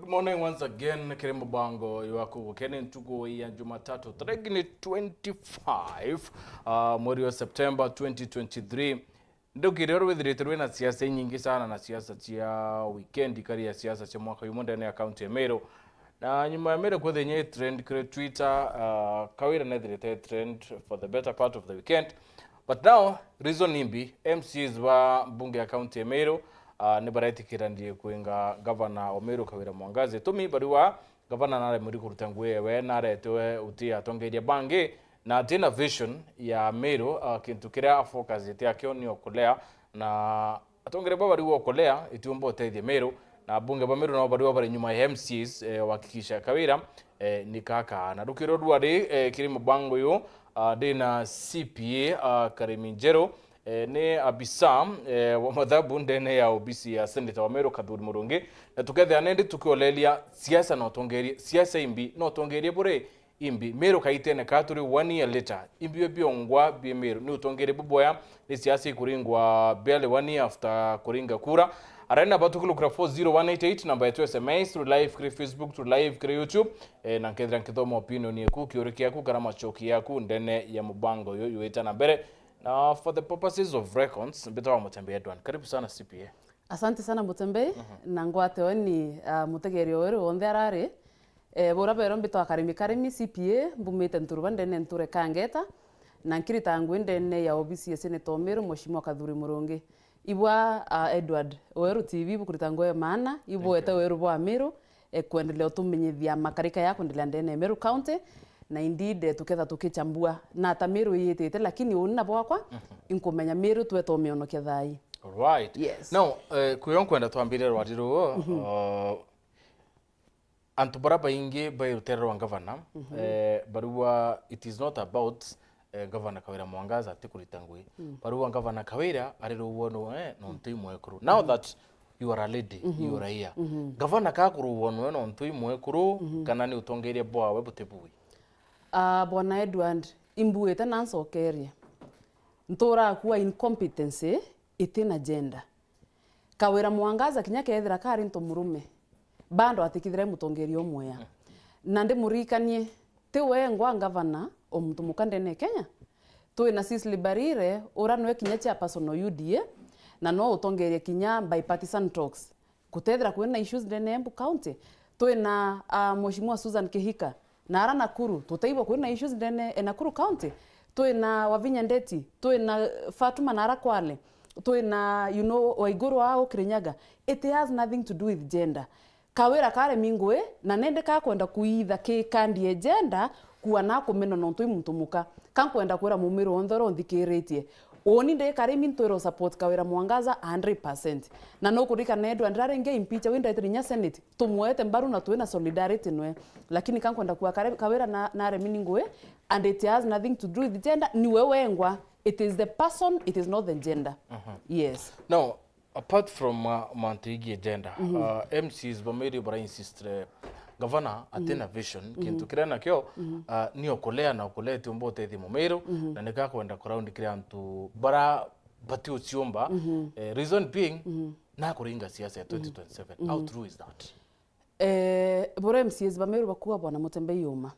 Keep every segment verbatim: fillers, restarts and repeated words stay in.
Good morning once again, kiri mubango jwaku gukia ni ntuku ya Jumatatu, tariki ni twenty-five, ah, mweri wa September twenty twenty-three. Ndukire uria withirite rwina siasa inyingi sana na siasa cia weekend, kari ya siasa cia mwaka uyu ndene ya county ya Meru. Na nyuma ya Meru kwithira inya trend kiri Twitter, ah, Kawira nethirite trend for the better part of the weekend. But now, reason imbi, M C As ba mbunge ya county ya Meru, ah, ni baretikiranirie kwinga gavana o Meru Kawira Mwangaza. Itumi bariwa gavana naremiri kuruta ngugi ewe, naretewe uti atongeria bangi, na atina vision ya Meru, ah, kintu kiria afocusite akio ni okolea, na atongeria ba bariwa okolea itiumba utethia Meru, na bunge ba Meru nao bariwa bari nyuma ya M C As, eh, wahakikisha Kawira, eh, ni kaka. Na rukiro rwari, eh, kiri mubango uyu, ah, ndina C P A, ah, Karimi Njeru, eh, ni abisa, eh, wa mathabu ndene ya obisi ya Senator wa Meru Kathuri Murungi, na tukethia nendi tukiolelia siasa na utongeria, siasa imbi na utongeria buri imbi. Meru kaitene ka turi one year later, imbi biongwa bi Meru ni utongeria bubwea, ni siasa ikuringwa barely one year after kuringa kura. Arena batu kulukira four zero one eight eight, namba yetu S M S, turi live kiri Facebook, turi live kiri YouTube, eh, na nkethira nkithoma opinion yeku, kiuri kiaku, kana machoki yaku ndene ya mubango uyu yuita na mbere. Na for the purposes of records, mbitawa Mutembei Edward. Karibu sana C P A. Asante sana Mutembei, na ngwate weni, ah, mutegeri o weru wonthe arari. Eh, bura bero mbitawa Karimi Karimi, C P A, mbumite Nturuba ndene nture Kangeta, na nkirita ngugi ndene ya obisi ya Senator o Meru, Mheshimiwa Kathuri Murungi. Ibwa, ah, Edward, o weru T V bukurita ngugi ya maana, ibwete weru bwa Meru, eh, kwendelea utumenyithia makarika ya kwendelea ndene ya Meru County, na indeed, eh, tuketha tukichambua na ata Meru iyitite, lakini uni na bwakwa, inkumenya Meru tweta umionokia thai. Alright. Yes. Now, eh, kwio nkwenda twambire rwari ruu, uh, antu bara baingi bai rutere rwa ngavana, eh, barua it is not about, eh, Gavana Kawira Mwangaza ati kurita ngugi. Barua Gavana Kawira ari ruuo nwe nontu imwekuru. Now that you are a lady, you are here. Gavana ka kuruuo nwe nontu imwekuru, kana ni utongeria bwawe buti bui? Ah, Bwana Edward, imbuite na ncokerie. Ntuura akua incompetency itina gender. Kawira Mwangaza kinya kethira kari ntu murume, bado atikithira mutongeria umwea. Na ndimuririkanie, ti wengwa ngavana o muntu muka ndene ya Kenya. Twi na Cecily Mbarire, ura nwe kinya chairperson o U D A, na no utongeria kinya bipartisan talks. Kutethira kwina issues ndene ya Embu County. Twi na, ah, Mheshimiwa Susan Kihika, na ara Nakuru, tutaigua kwina issues ndene e Nakuru County. Twi na Wavinya Ndeti, twi na Fatuma na ara Kwale, twi na, you know, Waiguru wa Kirinyaga. It has nothing to do with gender. Kawira karemi ngugi, na nende kakwenda kuitha ki kandi e gender, kuana kumena nontu i muntu muka. Ka nkwenda kwira mumiru wonthe uria unthikiritie. Uni ndi Karimi ntwira u support Kawira Mwangaza a hundred percent. Na nukuririkana Edward Ndara ingi impeach wi ndetire inya Senate, tumwete mbaru na twina solidarity nwe. Lakini ka nkwenda kuga Kare-, Kawira na, naremi ni ngugi, and it has nothing to do with gender, niwe wengwa. It is the person, it is not the gender. Yes. Now, apart from, uh, mantu igie gender, uh, M Cs ba Meru bara insist, eh, gavana atina vision, kintu kiria nakio, uh, ni ukulea na ukulea tiumba utethia Mumiru, na nika kwenda kuround kiri antu bara bati uciumba. Eh, reason being, na kuringa siasa ya twenty twenty-seven. How true is that? Eh, bora M Cs ba Meru bakuga bwana Mutembei yuma.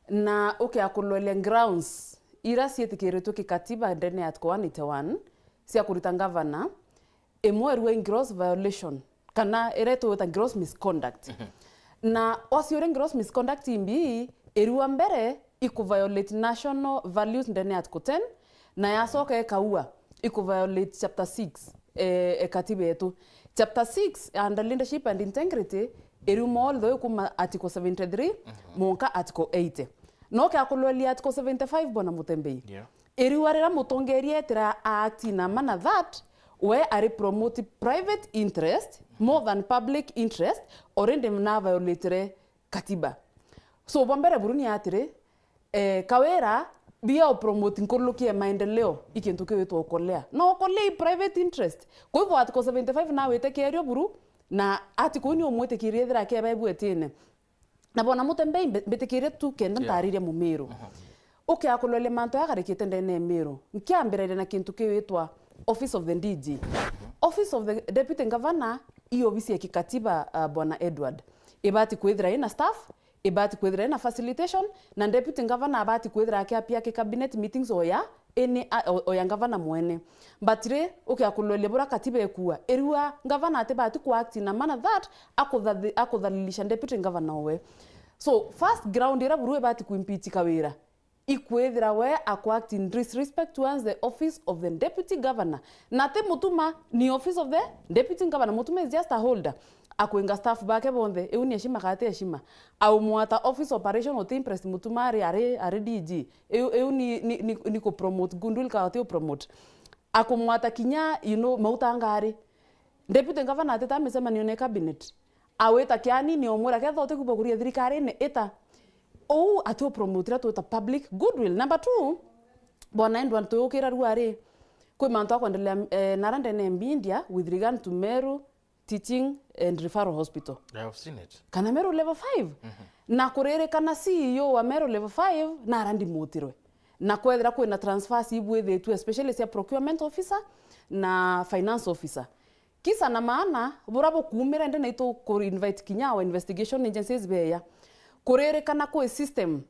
Na ukea kuloelia grounds ira cietikiritwe kikatiba ndene ya article one eighty-one cia kurita ngavana, imwe irua in gross violation, kana iria itwita gross misconduct. Na wacio uri gross misconduct imbi, irua mbere iku violate national values ndene ya article ten, na yacoka ikaua iku violate chapter six, eh, e katiba yetu. Chapter six, under leadership and integrity, iriuma all the way kuma article seventy-three, monka article eighty. No kia kuloelia article seventy-five, bwana Mutembei. Yeah. Iriua riria mutongeria etira act in a manner that we are promote private interest more than public interest, already na violate katiba. So, bwa mbere buru ni atiri, eh, Kawira, bia u promote nkuruki ya maendeleo, i kintu kiwitwa ukolea. No ukolea i private interest. Kwa hivyo, article seventy-five na witikirio buru, na article ni umwitikirie ethira akeba ebwetine. Na bwana Mutembei, mbi-, mbitikirie tu kenda ntaririe Mumiru. Ukea kuloelia mantu aya garikite ndene ya Miru. Nkiambiriria na kintu kiwitwa Office of the D G. Office of the Deputy Governor i obisi ya kikatiba, uh, Bwana Edward. Ibati kwithira ina staff, ibati kwithira ina facilitation, na deputy governor abati kwithira akiapia ki cabinet meetings oya, ini a-, o-, oya governor mwene. But ri, ukia kuloelia bura katiba ikua, irua governor atibati ku act in a manner that akuthathi-, akuthalilisha deputy governor owe. So, first ground ira buru ibati kuimpeach Kawira, ikwithira we aku act in disrespect towards the office of the deputy governor. Na ti Mutuma, ni office of the deputy governor. Mutuma is just a holder. Akwinga staff bake bonthe, iu ni heshima kana ti heshima? Aumwata office operation uti impressed Mutuma ari, ari, ari D G. Iu, iu ni, ni, ni, ni ku promote goodwill kana uti u promote? Akumwata kinya, you know, Mauta Ngari. Deputy governor atita micemanio ne cabinet. Awita kiani ni omwira, ketha uti kuba kuria thirikari ni ita. Uu ati u promote ira twita public goodwill. Number two, Bwana Edward, tuyukira rua ri, kwi mantu akwendelea, eh, nara ndene ya Mbindia with regard to Meru Teaching and Referral Hospital. I have seen it. Kana Meru Level five. Na kuririkana C E O wa Meru Level five nara ndimutirwe. Na kwethira kwina transfers ibwithitue, especially cia procurement officer na finance officer. Kisa na maana, bura bukuumira indi naitu ku invite kinya our investigation agencies beya. Kuririkana kwi system,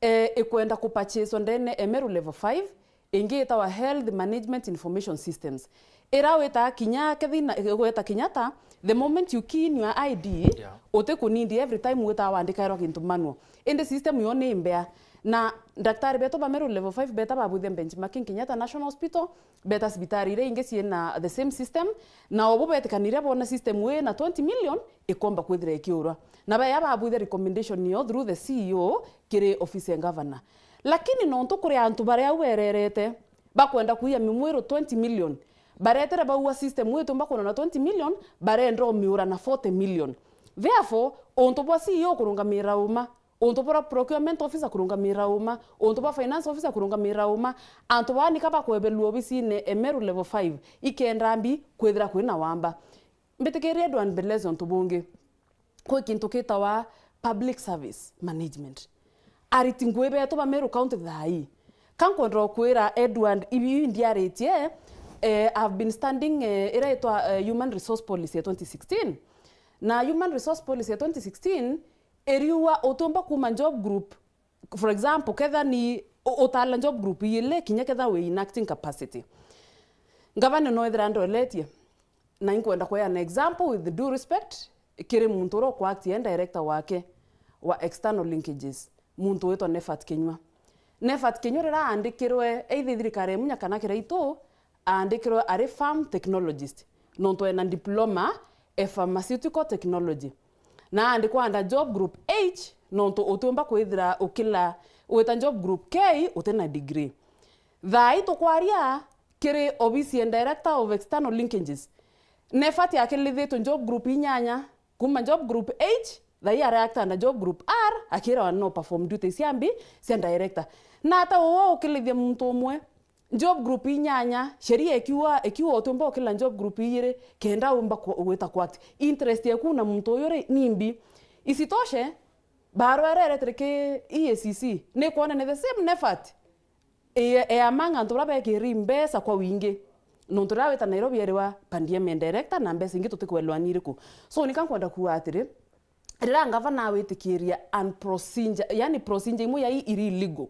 eh, ikwenda ku purchase ndene e Meru Level five, ingi itawa Health Management Information Systems. Ira wita kinya kethi na, gweta Kenyatta, the moment you key in your I D, yeah, uti kunindi every time wita wandikairwa gintu manual. Indi system yo ni mbea. Na daktari betu ba Meru Level five beta babwithia benchmarking Kenyatta National Hospital, beta cibitari iria ingi ciina the same system, na obo betikanire bona system ii na twenty million ikomba kwithira ikiurwa. Na baya babwithia recommendation yo through the C E O kiri office ya governor. Lakini nontu kuri antu baria au bererete, bakwenda kuia mimwiru twenty million, baretire baua system ii itiumba kunona twenty million, barenda umiura na forty million. Therefore, untu bwa C E O kurungamira uma, untu bwa procurement officer kurungamira uma, untu bwa finance officer kurungamira uma, antu baa nika bakwebelua obisine e Meru Level five, ikenda mbi kwithira kwina wamba. Mbitikirie Edward mbeleze untu bungi. Kwi kintu kitawa public service management. Ariti ngui betu ba Meru County thaa ii. Ka nkwenda ukwira Edward, ibi ndiaritie, eh, I've been standing, eh, ira itwa, eh, Human Resource Policy ya twenty sixteen. Na Human Resource Policy ya twenty sixteen iriuga utiumba kuuma job group. For example, ketha ni u-, utala job group iile kinya ketha wi in acting capacity. Ngavana no ethira ndoletie, na inkwenda kuea an example with due respect kiri muntu uria ukwact e director wake wa external linkages, muntu witwa Nefat Kinyua. Nefat Kinyua riria aandikirwe either thirikari ya Munya kana Kiraitu, aandikirwe ari farm technologist, nontu ena diploma e pharmaceutical technology. Na aandikwa under job group H, nontu utiumba kwithira ukila wita job group K utina degree. Thaa ii tukwaria kiri obisi ya director of external linkages, Nefat akilithitwe job group inyanya, kuma job group H, thaa ii ari act under job group R, akirawa no perform duties cia mbi cia director. Na ata uwe ukilithia muntu umwe, job group inyanya, sheria ikiuga, ikiuga utiumba ukila job group ijiri, kenda umba ku-, gwita kwact. Interest yaku na muntu uyu ri, ni mbi. Isitoshe, barua iria iretire ki E A C C, ni kwona ni the same Nefat e, e among antu baria bekiri mbeca kwa wingi. Nontu riria wita Nairobi eriwa per diem director na mbeca ingi tutikwelewa ni iriku. So, nika nkwenda kuuga atiri, riria ngavana awitikiria an procedure, yani procedure imwe yai iri illegal,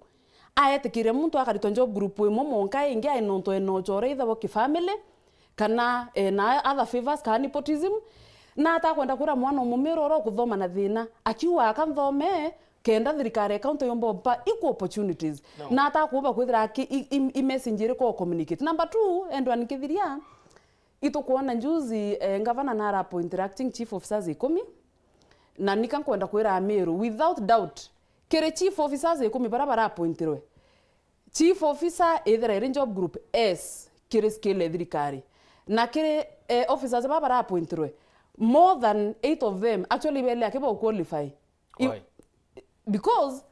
aetikiria muntu akaritwa job group imwe monka ingi ai nontu ena uchore either wa kifamily, kana ena other favors, kana nepotism, na atakwenda kwira mwana umumira uria ukuthoma na thina, akiuga, "Aka nthome, kenda thirikari ya county yumba umpa equal opportunities." No. Na atakuumba kwithira aki-, i, i, i message iriku o communicate. Number two, endwa nikithiria, itukwona juzi, eh, ngavana nara appointire acting chief officers ikumi, na nika nkwenda kwira Amiru, without doubt, kiri chief officers ikumi baria bara appointirwe, chief officer ithira iri job group S kiri scale ya thirikari, na kiri, eh, officers baba bara appointirwe, more than eight of them actually bele akiba qualify. I- Why? Because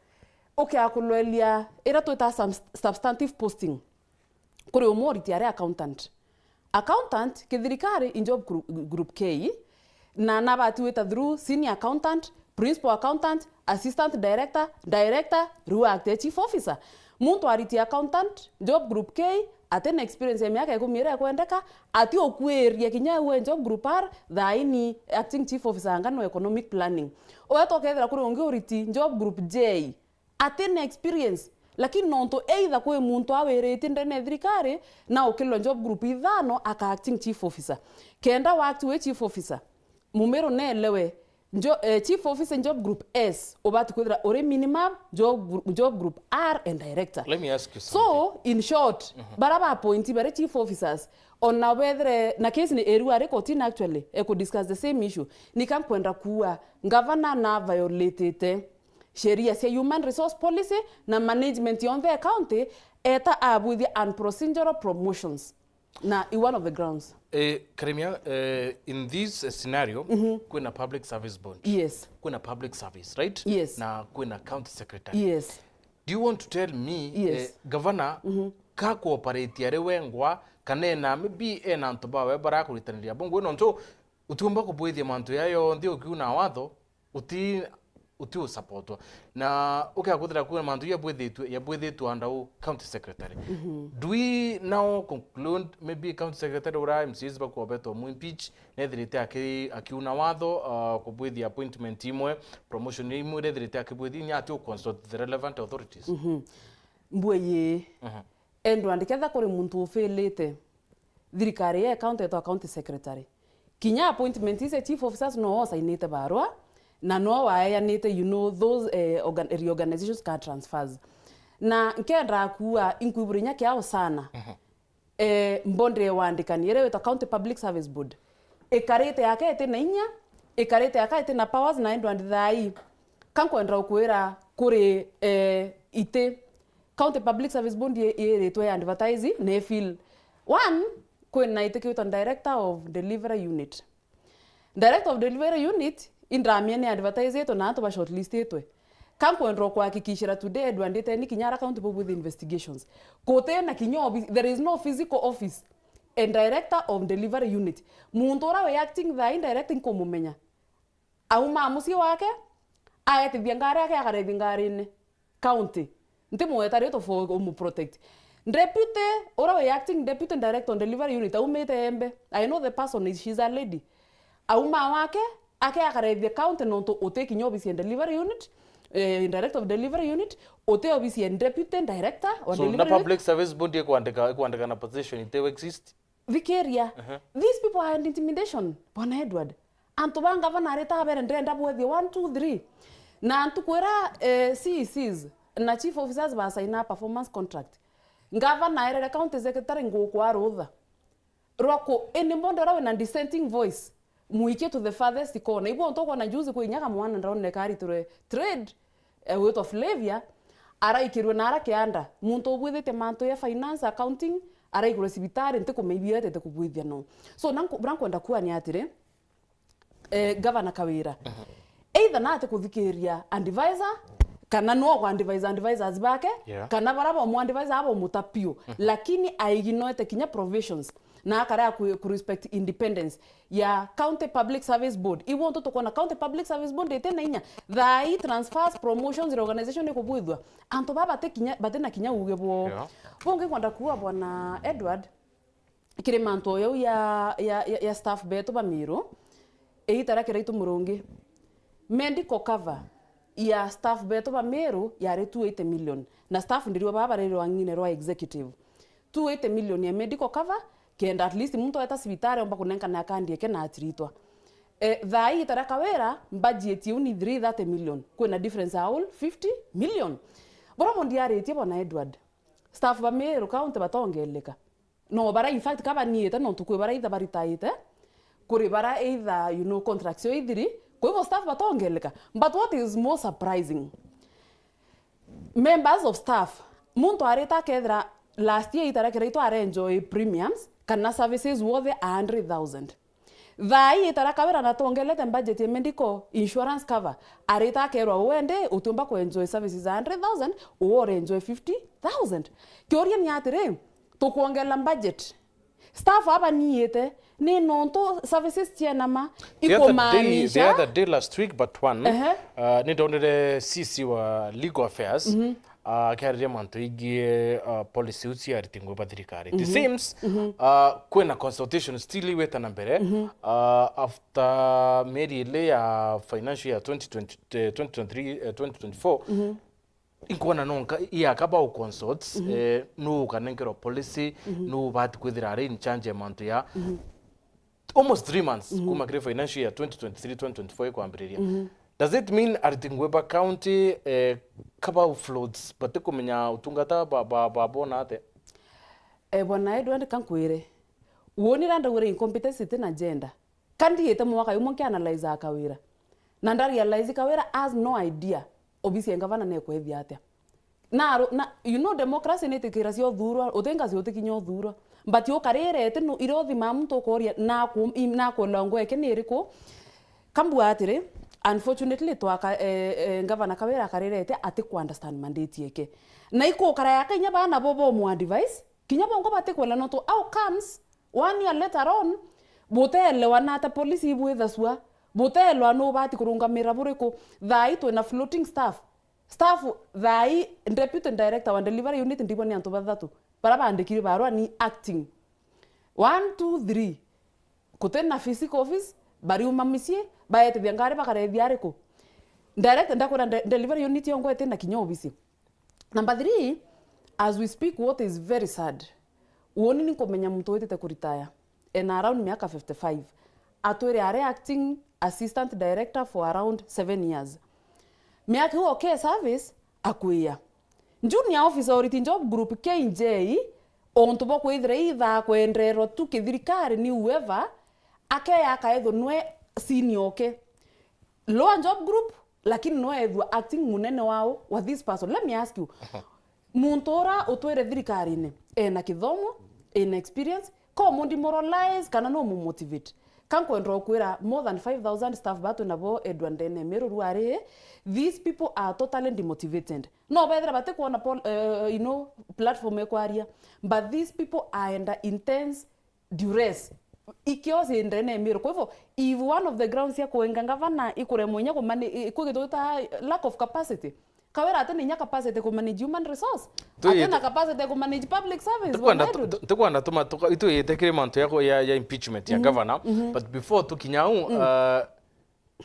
ukia kuloelia ira twita sub-, substantive posting, kuri umwe uriti ari accountant. Accountant kithirikari in job group, group K, na nabati wita through senior accountant, principal accountant, assistant director, director, riu act e chief officer. Muntu ariti accountant, job group K, atina experience ya miaka ikumi iria ikwendeka, atiukwiria kinya we job group R, thaini acting chief officer anga no economic planning. Ugeta ukethira kuri ungi uriti job group J, atina experience, lakini nontu either kwi muntu awiritie ndene ya thirikari, na ukilwa job group ithano aka acting chief officer. Kenda wa act wi chief officer, Mumiru neelewe, jo, eh, chief officer job group S, ubati kwithira uri minimum job, gr- job group R and director. Let me ask you something. So, in short, bara ba appointee bari chief officers, ona bethire na case ni Eru ari kotini actually, eku discuss the same issue. Nika nkwenda kuua, gavana na violated sheria cia human resource policy na management yonthe ya county, eta abwithia unprocedural promotions. Na i one of the grounds. Eh, Karimia, eh, in this eh, scenario, kwina public service board. Yes. Kwina public service, right? Yes. Na kwina county secretary. Yes. Do you want to tell me, Yes. eh, gavana ka kuoperate ari wengwa, kana ena maybe ena antu bawe barakuritaniria bongwe nontu utiumba kubwithia mantu ya yonthe ukiuna watho, uti uti usupportwa. Na ukiakuthira kwina mantu yabwithitwe yabwithitwe under u county secretary. Do we now conclude maybe county secretary ura M C As bakwobetwa mu impeach, nethirite aki- akiuna watho, uh, kubwithia appointment imwe, promotion imwe, nethirite akibwithia inya ati u consult the relevant authorities? Mbue yi. Endwa ndiketha kuri muntu ufilite thirikari ya county etwa county secretary. Kinya appointment ise chief officers no osainite barua, na no waeanite, you know, those eh, organ, reorganizations ka transfers. Na nkenda kuua inkwiburinya kiao sana. Eh, mbonde wandikani ere wetwa County Public Service Board. Ikarite yake iti na inya, ikarite yake iti na powers na endwa ndithai. Kankwenda ukwira kuri eh, iti County Public Service Board ye- yiritwe ya advertise ne feel. One, kwina iti kiwitwa Director of Delivery Unit. Director of Delivery Unit, indamia ni advertise itwe na antu ba shortlist itwe. Kankwenda kuhakikishira today edwandite ni kinya ara county bobu with investigations. Kutena kinya office, there is no physical office. A director of delivery unit. Muntu ura we acting thaa indirect nkumumenya. Auma mucii wake, aetithia ngari yake akaraithi ngarine. County. Ntimweta ritwa for umuprotect. Deputy, ura we acting deputy director on delivery unit, aumite Embe. I know the person, is- she's a lady. Auma wake, ake akarethia county nontu uti kinya office ya delivery unit, eh, director of delivery unit, uti office ya deputy director wa So na delivery unit. Public Service Board ikwandika ikwandika na position ite exist. Thikiria. These people are an intimidation, Bwana Edward. Antu ba ngavana arita abere ndenda bwethie one, two, three. Na ntuku ira eh, C E Cs na chief officers basaina performance contract, ngavana erere county secretary ngukwa rutha rwa ku ini mbonde ura wina dissenting voice, muikie to the farthest corner. Ibu ntu kwona juzi kwi nyaga mwana ndaoneka aritirwe trade eh, witwa Flavia, araikirwe na ara kianda, muntu ubwithitie mantu ya finance, accounting, araikirwe cibitari, nti kumeithia etete kubwithia no. So nanku bura nkwenda kuania atiri, eh, Governor Kawira, either na ati kuthikiria advisor, kana no kwa advisor, advisors bake, Yeah. kana bara bomu advisor abo muta piu, lakini aiginoete kinya provisions na akarea ku, ku respect independence ya County Public Service Board. Ibu ntu tukona County Public Service Board ite na inya. Thaa ii transfers, promotions, reorganization ikubwithua. Antu baba bati kinya, bati na kinya uge bwo. Yeah. Bungi kwenda kuua Bwana Edward, kiri mantu o yau ya, ya, ya, ya staff betu ba Miru, iita ria kiraitu murungi. Medical cover ya staff betu ba Miru yari two eighty million. Na staff ndirio baba bari rwang'ine rwa executive. Two eighty million ya medical cover, kenda at least muntu eta cibitari omba kunenkana kandi eke na atiritwa. Eh, thaa ii iita ria Kawira, budget iu ni three thirty million. Kwina difference ya all fifty million. Bora mundi aritie Bwana Edward, staff ba Miru County batongeleka. No bara in fact ka baniite nontu kwi bara either baritaite, kuri bara either, you know, contracts yo ithiri, kwa hivyo staff batongeleka. But what is more surprising, members of staff, muntu arita akethira last year iita ria kiraitu arenjoy premiums kana services worth a hundred thousand. Thaa ii iita ria Kawira na twongelete budget ya medical insurance cover, arita akerwa we ndi utiumba kuenjoy services a hundred thousand, uwe urenjoy fifty thousand. Kiuria ni atiri, tukwongela budget, staff abaniite ni nontu services cienama, The other day, the ikumaanisha other day last week but one, Ehe. uh, nindonire C C wa legal affairs Ah, akiariria mantu igii, ah, policy iu cia ariti ngugi ba thirikari. It seems, ah, kwina consultation still igwita na mbere, ah, after mieri ili ya financial year twenty twenty, eh, twenty twenty-three, eh, twenty twenty-four, inkwona nonka iaka ba consult, eh, nuu ukanenkerwa policy, nuu ubati kwithira ari in charge ya mantu ya almost three months kuma kiri financial year twenty twenty-three twenty twenty-four ikwambiriria. Does it mean ariti ngugi ba county, eh, kaba floats batikumenya utungata ba, ba, ba bona atia? Eh, Bwana Edward, kankwire, woni randa wira incompetence iti na gender. Ka ndiite mwaka jumwe nkianalyze Kawira. Na ndarealize Kawira has no idea obisi ya ngavana nekwethia atia. Na, na, you know, democracy nitikiracia uthurwa, utingacia utikinya uthurwa. But ukarirete no, iria uthimaa muntu ukoria, naku-, i-, nakwelewa ngweke ni iriku? Kambua atiri, unfortunately, twaka, eh, eh, ngavana Kawira akarirete atiku understand mandate yake. Na ikukara yaka inya bana bo bomu advice, kinya bongo batikwela nontu how comes one year later on, buteelewa na ata polisi ibwithasua, buteelewa nu ubati kurungamira buriku. Thaa ii twina floating staff. Staff thaa ii, deputy director wa delivery unit ndibwa ni antu bathatu. Bara bandikire barua ni acting. One, two, three. Kutina physical office, bariuma micii, baetithia ngari bakarethia ariku? Direct, ndakwira de-, delivery unit yongwa itina kinya obisi. Number three, as we speak, what is very sad, woni ni nkumenya muntu witite kuretire, ena around miaka fifty-five, atwire ari acting assistant director for around seven years. Miaka iu okay service, akwia. Junior officer oriti job group K J, ontu bwa kwithira ithaa kwenderwa tu kithirikari ni whoever, akeya akaethwa nwe senior oke. Lower job group, lakini no ethwa acting munene wao wa this person. Let me ask you, muntu ura utwire thirikarine, ena kithomo, ena experience, ko mu demoralize kana no mu motivate? Ka nkwenda ukwira more than five thousand staff batu nabo Edward ndene Meru ruari, these people are totally demotivated. No bethira batikwona pol-, eh, you know, platform ekwaria, but these people are under intense duress. Ikio ciendene Meru. Kwa hivyo, if one of the grounds cia kuenga ngavana ikuremwa inya kumani-, i-, iku gitwita lack of capacity, Kawira ati ni inya capacity ku manage human resource. Ati na capacity ku manage public service, Bwana Edward. Ntikwenda tuma tuka-, itwiyite kiri mantu ya, ya, ya impeachment ya governor, but before tukinya u, uh,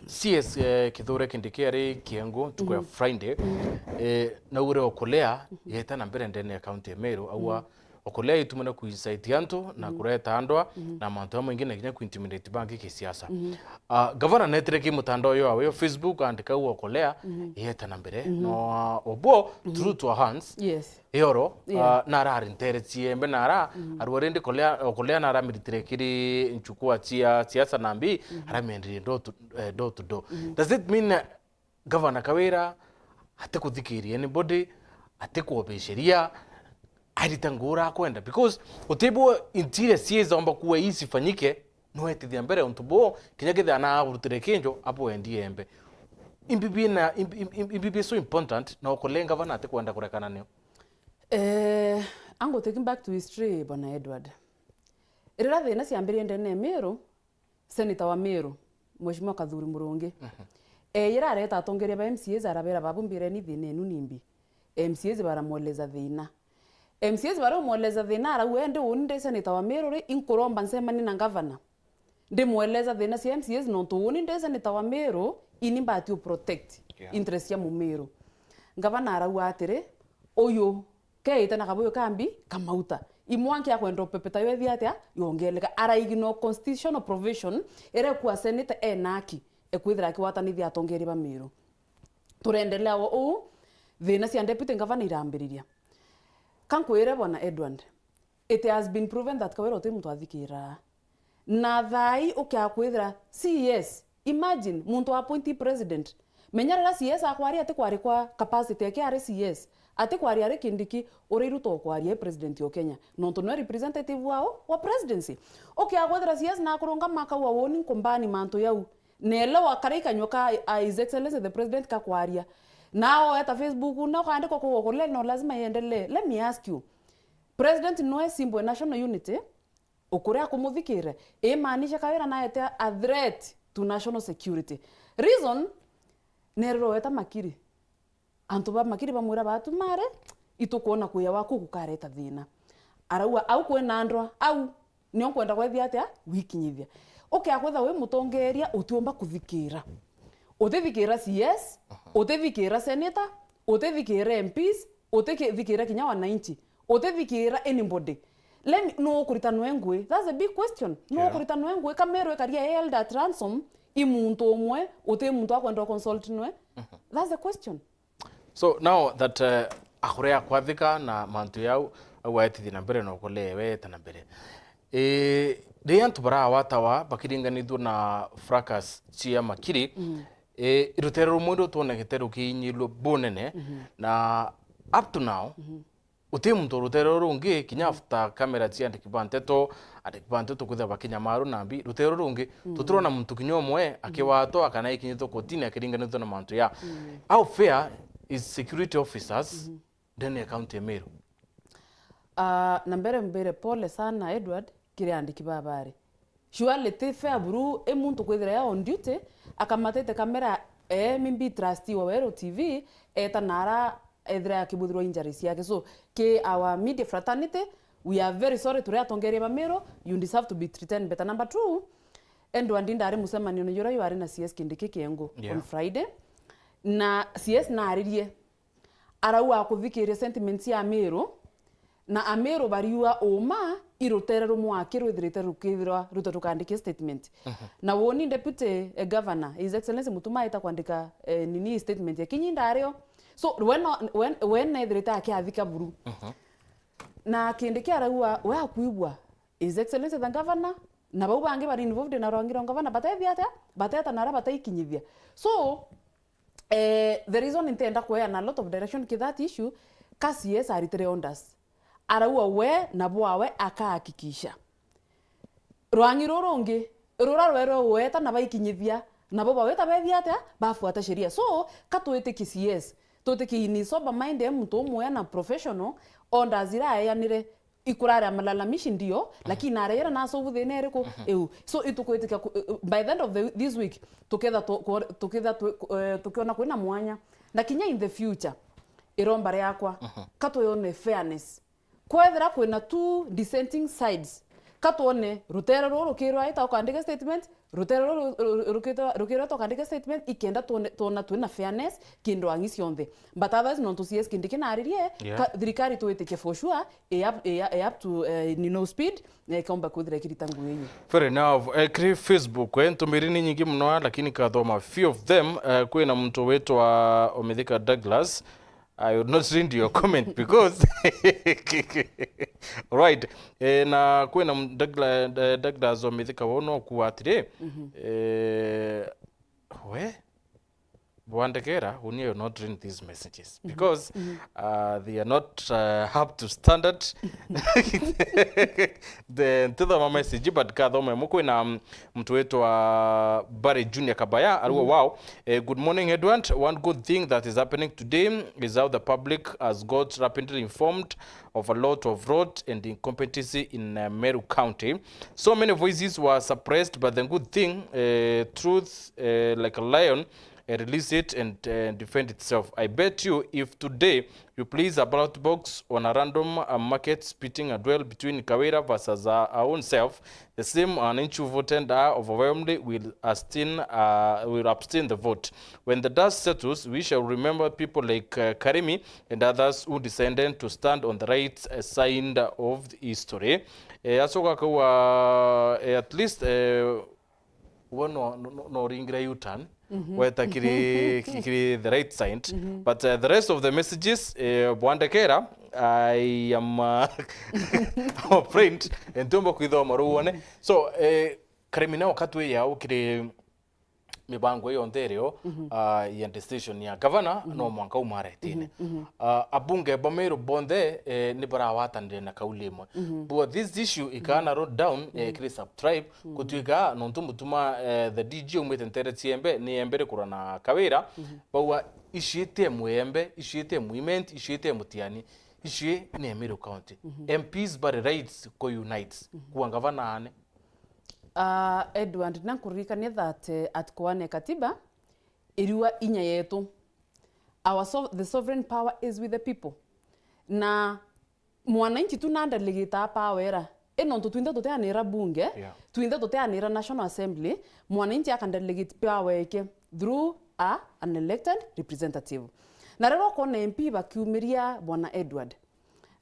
C S, eh, Kithure Kindiki ari Kiengu ntuku ya Friday, eh, naugire Okolea yeta na mbere ndene ya county ya Meru, aua Okolea itumana ku incite antu na kureta andwa na mantu amwe ingi na kinya ku intimidate bangi kisiasa. Ah, gavana netire ki mutandao yo awe Facebook andika aua Okolea yeta na mbere. No, ah, Obo, through to our hands, Yes. Eoro, Yeah. ah, nara arinteretie mbe nara, arua rindi Okolea, Okolea nara miritire kiri nchukua cia siasa na mbi, aramienderie door to, eh, door to door. Does it mean, eh, Governor Kawira atikuthikiria anybody, atikwobiceria, arita ngura akwenda? Because utibwo interior siezomba kuwa isifanyike, nwetithia mbere untu buu, kinya kethira na aburutire kinjo, abwendie embe. Imbi bina, imbi, imbi, imbi bi so important, na Okolea gavana atikwenda kurekana nio. Eh, I'm gonna take him back to history, Bwana Edward. Riria thina ciambiririe ndene ya Meru, Senator wa Meru, Mheshimiwa Kathuri Murungi, eyira areta atongeria ba M C As, arabera, "Babu, mbireni thina enu nimbi." M C As baramweleza thina. M C As baraumweleza thina, arauga, "Endi uni ndi senator wa Meru ri, inkuromba ncemanie na ngavana, ndimweleza thina cia M C As, nontu uni ndi senator wa Meru, ini mbati u protect interest cia Mumeru." Ngavana arauga atiri, "Uyu keite na kabuyu kambi kamauta. Imwanki akwenda upepeta yo ethia atia yongeleka." Ara ignore constitutional provision iria ikua senator ena haki ekwithira akiwatanithia atongeria ba Meru. Turendelea o uu, thina cia deputy governor irambiriria. Ka nkwire, Bwana Edward, it has been proven that Kawira uti muntu athikiraa. Na thaai ukia kwithira C S, imagine, muntu wa appointee president. Menya riria C S akwaria atikwari kwa capacity yake ari C S, atikwari ari Kindiki, uria Ruto ukwaria i president o Kenya. Nontu niwe representative wao wa presidency. Ukia kwithira C S nakurungama akauga, "Woni nkumbani mantu yau." Nele wakara ikanyua ka, uh, His Excellency the President kakwaria. Na oeta Facebook, na ukaandika kugo kule, no lazima iendelee. Let me ask you. President noe symbol ya national unity, ukuria akumuthikire, imaanisha Kawira naete a threat to national security. Reason, neriro weta makiri. Antu ba Makiri bamwira, "Batumare, itukwona kuya gwaku gukareta thina." Arauga, "Au kwina ndwa, au nio nkwenda kwethia atia wikinyithia." Ukea kwitha wi mutongeria, utiumba kuthikira. Utithikira C S, utithikira senator, utithikira M Ps, utithikira kinya wananchi, utithikira anybody. Let me, nu ukurita nwe ngui? That's a big question. Nu Yeah. ukurita nwe ngui? Ka Meru ikaria i held at ransom i muntu umwe, uti muntu akwenda consult nwe? That's the question. So now that, uh, akurea kwathika na mantu yau, au aetithia na mbere na ukulewe eta na mbere. Eh, riria antu barawatawa bakiringanithua na fracas cia Makiri, eh, rutere rumwe ndio twonekete rukiinyilua bunene, na up to now, uti muntu rutere ruru rungi, kinya after camera cia andiki ba nteto, andiki ba nteto kwithira bakinyamaru nambi, rutere ruru rungi, tutirona muntu kinya umwe akiwatwa kana ikinyithua kotini akiringanithua na mantu ya. How fair is security officers ndene ya county ya Meru? Ah, na mbere mbire pole sana, Edward, kiri andiki ba bari. Surely ti fair buru i muntu kwithira ya on duty, akamatite kamera, eh, maybe trustee wa Weru T V, eta nara ethira akibuthirwa injuries yake. So, ki our media fraternity, we are very sorry turi atongeria ba Meru, you deserve to be treated better. Number two, Edward, ndari mucemanio ni jura yu ari na C S Kindiki Kiengu Yeah. on Friday, na C S naririe, arauga akuthikiria sentiments ya Amiru, na Amiru bariua uma i rutere rumwe aki rwithirite rukithirwa ruta tukandike statement. Na woni deputy, eh, governor, His Excellency Mutuma aita kwandika, eh, nini statement ya kinyi ndario. So, we no, we, we nethirite akiathika buru. Na Kindiki arauga we akwigua His Excellency the governor, na bau bangi bari involved na rwangi rwa governor, batethia atia? Bateta nara bataikinyithia. So, eh, the reason ntenda kueana a lot of direction ki that issue, ka C S aritire orders. Arauga we na bwawe akahakikisha rwangi ruru rungi rura rwerwe ueta na baikinyithia, nabo baweta bethia atia? Bafuata sheria. So, ka twitikie C S, twitikie in sober mind e muntu umwe na professional, orders ira aeanire, ikurare malalamishi ndio, lakini areyera nasobu thina iriku? Iu. So, itukwitikia ku-, eh, eh, by the end of the, this week, tuketha tu-, ku-, tuketha tu-, ku-, eh, tukiona kwina mwanya. Na kinya in the future, iromba riakwa, ka twone fairness. Kwethira kwina two dissenting sides, ka twone rutere ruru rukirwa ita ukandike statement, rutere ruru ru-, ru-, rukitwa-, rukirwa ita ukandike statement, ikenda twone, twona twina fairness kindu ang'i cionthe. But otherwise, nontu C S Kindiki naririe, Yeah. ka-, thirikari twitikie for sure, e up, e, e up to, eh, nino speed, na ikaumba kwithira ikirita ngugi iu. Fair enough. Eh, kiri Facebook, eh, ntumiri ni nyingi muno, lakini kathoma few of them. Eh, kwina muntu witwa Omithika Douglas. I will not read your comment because right. Eh, na kwina m-, Dougla-, eh, Douglas Omithika, we no kuuga atiri, eh, we Bwandekera, uni, I will not read these messages because, uh, they are not, uh, up to standard. The, ntithoma message, but kathoma imwe. Kwina, um, mtu witwa Barry Junior Kabaya, arua, "Wow. Eh, good morning, Edward. One good thing that is happening today is how the public has got rapidly informed of a lot of rot and incompetency in, uh, Meru County. So many voices were suppressed, but the good thing, uh, truth, uh, like a lion, uh, release it and, uh, defend itself. I bet you if today you place a ballot box on a random, uh, market splitting a duel between Kawira versus, uh, our own self, the same an issue voted are overwhelmingly will abstain, uh, will abstain the vote. When the dust settles, we shall remember people like, uh, Karimi and others who decided to stand on the right, uh, side of history." Eh, acoka akauga, eh, at least, eh, we no, no, no, no ringira U-turn, weta kiri, kiri the right side. But, uh, the rest of the messages, eh, Bwandekera, I am, uh, afraid, eh, ntiumba kwithoma riu wone. So, eh, Karimi, nao katwiya ukiri mibango iyo yonthe irio, ah, ya decision ya gavana, no mwanka umaretine. Ah, abunge ba Meru bonthe, eh, ni barawatanire na kauli imwe. But this issue ikana road down, eh, kiri sub-tribe, gutwika nontu Mutuma, eh, the D G aumite ntere ciembe, ni embe rikura na Kawira, bauga issue iti emwe embe, issue iti emwe imenti, issue iti emutiani, issue ni Meru County. M Ps bari rights ku unite, kuwa gavana ane. Ah, Edward, na nkuririkanie that, eh, article one ya katiba iriwa inya yetu. Our so, the sovereign power is with the people. Na mwananchi tu na delegate power era. E nontu twinthe tuteanira bunge, Yeah. twinthe tuteanira National Assembly, mwananchi aka delegate power yake through a, an elected representative. Na riria ukona M P bakiumiria bwana Edward,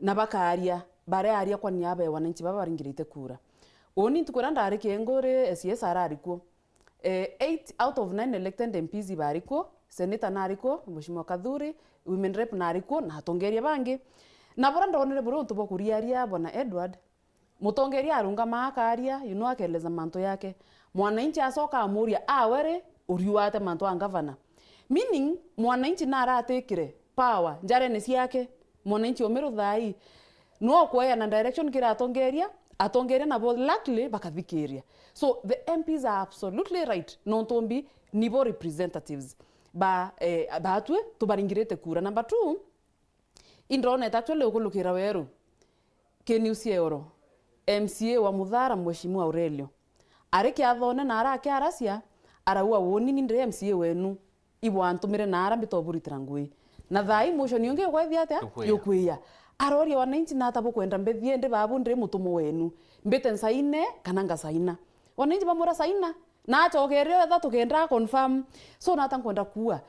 na bakaria, barearia kwa niaba ya wananchi baba baringirite kura. Uni ntuku iria ndari Kienguri, S E S arari kuo. Eh, eight out of nine elected M Ps bari kuo, senator nari kuo, Mheshimiwa Kathuri, women rep nari kuo, na atongeria bangi. Na buria ndonire buri untu bwa kuriaria bwana Edward, mutongeria arungama akaria, you know, akeleza mantu yake. Mwananchi acoka amuria, awe ri, uriuate mantu a ngavana? Meaning, mwananchi naratikire power njarene ciake. Mwananchi umiru thaa ii no kueana direction kiri atongeria, atongeria nabo luckily bakathikiria. So the M Ps are absolutely right, nontu mbi nibo representatives ba, eh, batwe tubaringirite kura. Number two, indonete actually ukulukira weru, Ken Usiero, M C A wa Muthara, Mheshimiwa Aurelio, ari kiathone na ara akiaracia, arauga, woni ni ndiri M C A wenu, ibwantumire na ara mbitoburitira ngui. Na thaa ii motion yongi yukwethia atia? Yukwia. Yukwia. Aroria wananchi, nata bukwenda mbithie ndi babu ndiri mutumwa wenu? Mbite nsaine kana ngasaina? Wananchi bamwira saina. Na acokeria etha tukenda confirm. So nata nkwenda kuua.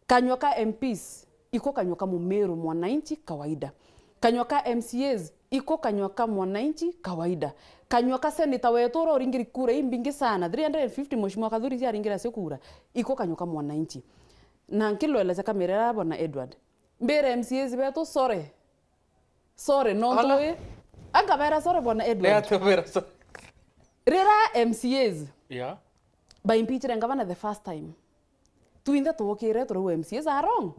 Kanyua ka M Ps, iko kanyua ka mumiru mwananchi kawaida. Kanyua ka M C As, iko kanyua ka mwananchi kawaida. Kanyua ka senator wetu uria uringiri kura imbingi sana, three hundred and fifty, Mheshimiwa Kathuri cia aringire acio kura, iko kanyua ka mwananchi. Na nkilweleza kamera iria bwana Edward, mbire M C As betu, sorry. Sorry, nontu Ala. Wi, angabera sorry bwana Edward. Neatobera so. Rira M C As Yeah. baimpeachire ngavana the first time, twinthe tuukire turauga M C As are wrong.